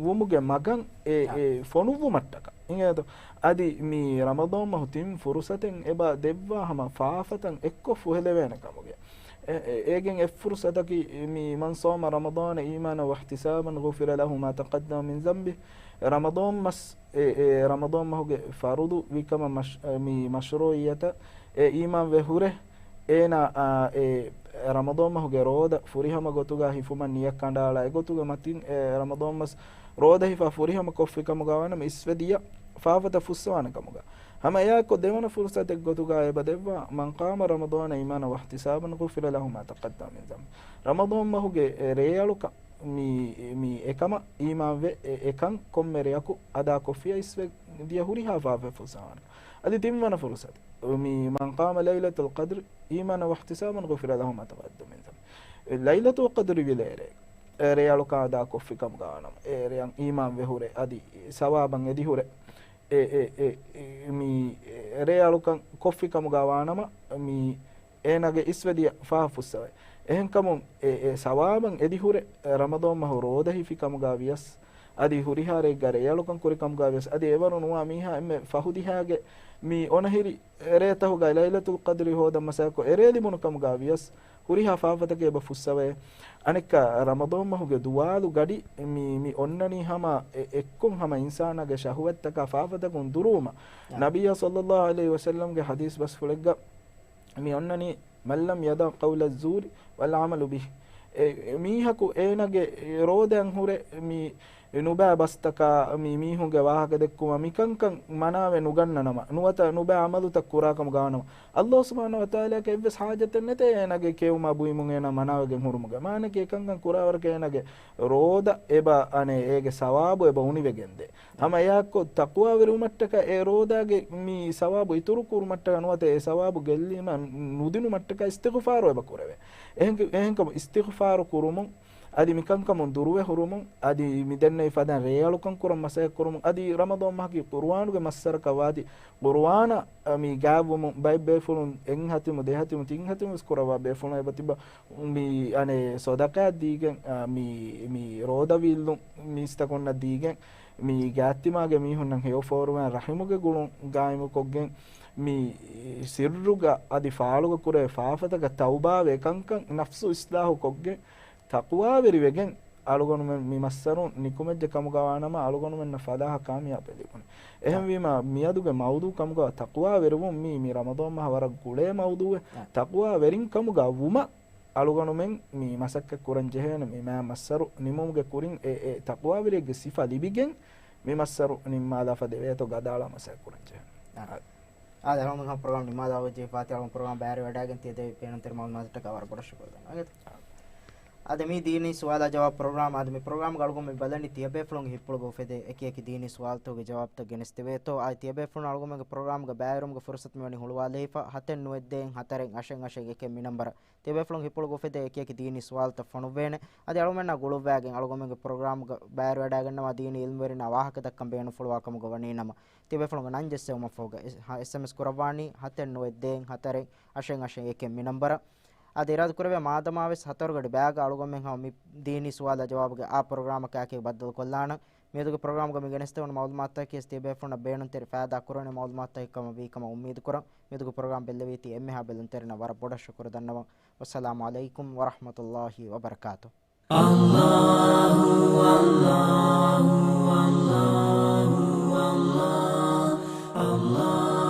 ވުމުގެ މަގަށް އެ، އެ ފޮނުއްވުމަށްޓަކާ. އިނގޭތޯ؟ އަދި މި ރަމަޟާން މަހު ތިން ފުރުޞަތެއް އެބަ ދެއްވާ ހަމަ ފާފަތައް އެއްކޮށް ފުހެލެވޭނެ ކަމުގެ. އެ، އެ، އޭގެން އެއް ފުރުޞަތަކީ މި، "من صام رمضان إيمانا واحتسابا غفر له ما تقدم من ذنبه." ރަމަޟާން މަސް، އެ، އެ، ރަމަޟާން މަހުގެ ފަރުޟު ވިކަމަށް މަޝް-، މި މަޝްރޫޢިއްޔަތަށް އެ އީމާންވެ ހުރެ، އޭނާ، އާ، އެ ރަމަޟާން މަހުގެ ރޯދަ ފުރިހަމަ ގޮތުގަ ހިފުމަށް ނިޔަތް ކަނޑައަޅާ، އެގޮތުގެ މަތިން އެ ރަމަޟާން މަސް ރޯދަ ހިފާ ފުރިހަމަ ކޮށްފި ކަމުގަ ވާނަމަ އިސްވެ ދިޔަ ފާފަތައް ފުއްސަވާނެ ކަމުގަ. ހަމަ އެއާއެކު ދެވަނަ ފުރުޞަތެއް ގޮތުގަ އެބަ ދެއްވާ، "من قام رمضان إيمانا واحتسابا غفر له ما تقدم من ذنبه." ރަމަޟާން މަހުގެ އެ ރޭއަޅުކަން މި، މި އެކަމަށް އީމާންވެ، އެ، އެކަން ކޮންމެ ރެއަކު އަދާކޮށްފިޔަ އިސްވެ ދިޔަ ހުރިހާ ފާފަ ފުއްސަވާނެ. އަދި ތިންވަނަ ފުރުޞަތު، މި، "من قام ليلة القدر إيمانا واحتسابا غفر له ما تقدم من ذنبه." ލައިލަތުލް ޤަދްރި ވިލޭރޭ، އެ ރޭއަޅުކަން އަދާ ކޮށްފި ކަމުގަ ވާނަމަ، އެ ރެއަށް އީމާން ވެހުރެ، އަދި ސަވާބަށް އެދިހުރެ، އެ، އެ، އެ، އެ، މި، އެ ރޭއަޅުކަން ކޮށްފި ކަމުގަ ވާނަމަ، މި، އޭނާގެ އިސްވެ ދިޔަ ފާފަ ފުއްސަވޭ. އެހެންކަމުން އެ، އެ ސަވާބަށް އެދިހުރެ، ރަމަޟާން މަހު ރޯދަ ހިފި ކަމުގަ ވިޔަސް، އަދި ހުރިހާ ރެއެއްގަ ރޭއަޅުކަން ކުރި ކަމުގަ ވިޔަސް، އަދި އެވަރު ނުވާ މީހާ އެންމެ ފަހު ދިހައިގެ މި އޮނަހިރި ރޭތަހުގަ ލައިލަތުލް ޤަދްރި ހޯދަން މަސައްކަތް ކޮށް އެރޭ ލިބުނު ކަމުގަ ވިޔަސް، ހުރިހާ ފާފަތަކެއް އެބަ ފުއްސަވޭ. އަނެއްކާ، ރަމަޟާން މަހުގެ ދުވާލު ގަޑި މި، މި އޮންނަނީ ހަމަ އެ، އެއްކޮށް ހަމަ އިންސާނާގެ ޝަހުވަތްތަކާ ފާފަތަކުން ދުރުވުމަށް. އާ. ނަބިއްޔާ ޞައްލައްލާހު ޢަލައިހި ވަސައްލަމްގެ ޙަދީޘް ބަސްފުޅެއްގަ މި އޮންނަނީ، "من لم يدع قول الزور والعمل به." އެ، އެ މީހަކު އޭނަގެ ރޯދައިން ހުރެ މި ނުބައި ބަސްތަކާ، މި މީހުންގެ ވާހަކަ ދެއްކުމަށް މިކަންކަން މަނާވެ ނުގަންނަނަމަ، ނުވަތަ ނުބައި ޢަމަލުތައް ކުރާކަމުގަ ވާނަމަ، ﷲ ސުބްޙާނަހޫ ވަތަޢާލާގެ އެއްވެސް ޙާޖަތެއް ނެތޭ އޭނާގެ ކެއުމާ ބުއިމުން އޭނާ މަނާވެގެން ހުރުމުގަ. މާނައަކީ އެކަންކަން ކުރާވަރަކަށް އޭނާގެ ރޯދަ އެބަ އަނެއް އޭގެ ސަވާބު އެބަ އުނިވެގެންދޭ. ހަމަ އެއާއެކު ތަޤްވާވެރިވުމަށްޓަކައި އެ ރޯދާގެ މި ސަވާބު އިތުރު ކުރުމަށްޓަކައި ނުވަތަ އެ ސަވާބު ގެއްލީމަ ނުދިނުމަށްޓަކައި އިސްތިޣުފާރު އެބަ ކުރެވޭ. އެހެން، އެހެންކަމުން އިސްތިޣުފާރު ކުރުމުން އަދި މިކަންކަމުން ދުރުވެ ހުރުމުން، އަދި މި ދެންނެވި ފަދައިން ރޭއަޅުކަން ކުރަން މަސައްކަތް ކުރުމުން، އަދި ރަމަޟާން މަހަކީ ޤުރުއާނުގެ މައްސަރަކަށް ވާތީ، ޤުރުއާނަށް މި ގާތްވުމުން ބައެއް ބޭފުޅުން އެއް ހަތިމު، ދެ ހަތިމު، ތިން ހަތިމު ވެސް ކުރައްވާ ބޭފުޅުން އެބަ ތިބަ. މި އަނެއް ޞަދަޤާތް ދީގެން، އާ، މި، މި ރޯދަ ވީއްލުން މީސްތަކުންނަށް ދީގެން، މި ގާތްތިމާގެ މީހުންނަށް ހެޔޮ ފޯރުވެ ރަޙިމުގެ ގުޅުން ގާއިމުކޮށްގެން، މި ސިއްރުގަ އަދި ފާޅުގަ ކުރޭ ފާފަތަކަށް ތައުބާވެ ކަންކަން ނަފްސު އިޞްލާޙު ކޮށްގެން، ތަޤްވާވެރިވެގެން އަޅުގަނޑުމެން މި މައްސަރު ނިކުމެއްޖެ ކަމުގަ ވާނަމަ، އަޅުގަނޑުމެންނަށް ފަލާޙަ ކާމިޔާބެއް ލިބުނެ. އެހެންވީމަ، މިއަދުގެ މައުޟޫޢު ކަމުގަ ތަޤްވާވެރިވުން މީ، މި ރަމަޟާން މަހަށް ވަރަށް ގުޅޭ މައުޟޫޢެއް. ތަޤްވާވެރިން ކަމުގަ ވުމަށް އަޅުގަނޑުމެން މި މަސައްކަތް ކުރަން ޖެހޭނެ. މި މާ މައްސަރު ނިމުމުގެ ކުރިން އެ، އެ ތަޤްވާވެރިއެއްގެ ސިފަ ލިބިގެން މި މައްސަރު ނިންމާލާފަ ދެވޭތޯ ގަދައަޅާ މަސައްކަތް ކުރަން ޖެހޭނެ. އާ. އާދެ، އަޅުގަނޑު ހަމަ ޕްރޮގްރާމް ނިންމާލާ ގޮތް ޖެހިފަ އޮތީ، އަޅުގަނޑު ޕްރޮގްރާމް ބައިވެރިވެވަޑައިގެން ތިޔަ ދެވި ބޭނުންތެރި މައުލޫމާތަށްޓަކާ ވަރަށް ބޮޑަށް ޝުކުރު ދަންނަވަން. އާދެ، މީ ދީނީ ސުވާލާ ޖަވާބު ޕްރޮގްރާމް. އާދެ، މި ޕްރޮގްރާމްގަ އަޅުގަނޑުމެން ބަލަނީ ތިޔަބޭފުޅުންގެ ހިތްޕުޅުގަ އުފެދޭ އެކި އެކި ދީނީ ސުވާލުތަކުގެ ޖަވާބުތައް ގެނެސްދެވޭތޯ. އާދެ، ތިޔަބޭފުޅުން އަޅުގަނޑުމެންގެ ޕްރޮގްރާމްގަ ބައިވެރިވުމުގެ ފުރުޞަތު މިވަނީ ހުޅުވާލައިފަ، ހަތެއް ނުވައެއް ދޭއް ހަތަރެއް އަށެއް އަށެއް އެކެއް މި ނަންބަރަށް. ތިޔަބޭފުޅުން ހިތްޕުޅުގަ އުފެދޭ އެކި އެކި ދީނީ ސުވާލުތައް ފޮނުއްވޭނެ. އަދި އަޅުގަނޑުމެންނާ ގުޅުއްވައިގެން އަޅުގަނޑުމެންގެ ޕްރޮގްރާމްގަ ބައިވެރިވަޑައިގަންނަވާ ދީނީ އިލްމުވެރިންނާ ވާހަކަ ދައްކަން ބޭނުންފުޅުވާ ކަމުގަ ވަނީ ނަމަ، ތިޔަބޭފުޅުންގެ ނަން ޖެއްސެވުމަށްފަހުގަ އެސް-، ހަ-، އެސްއެމްއެސް ކުރައްވާނީ ހަތެއް ނުވައެއް ދޭއް ހަތަރެއް އަށެއް އަށެއް އެކެއް މި ނަންބަރަށް. އަދި އިރާދަ ކުރެވޭ މާދަމާވެސް ހަތަރު ގަޑި ބައިގަ އަޅުގަނޑުމެން ހަމަ މި ދީނީ ސުވާލާ ޖަވާބުގެ އާ ޕްރޮގްރާމަކާއެކީ ބައްދަލުކޮށްލާނަން. މިއަދުގެ ޕްރޮގްރާމްގަ މި ގެނެސްދެވުނު މައުލޫމާތުތަކަކީ ވެސް ތިޔަބޭފުޅުންނަށް ބޭނުންތެރި ފައިދާ ކުރެވޭނެ މައުލޫމާތުތަކެއް ކަމަށް ވީ ކަމަށް އުއްމީދު ކުރަން. މިއަދުގެ ޕްރޮގްރާމް ބެއްލެވީތީ އެންމެހާ ބެލުންތެރިންނަށް ވަރަށް ބޮޑަށް ޝުކުރު ދަންނަވަން. ވައްސަލާމު ޢަލައިކުމް ވަރަޙްމަތުﷲ ވަބަރަކާތުހު. الله، الله، الله، الله، الله.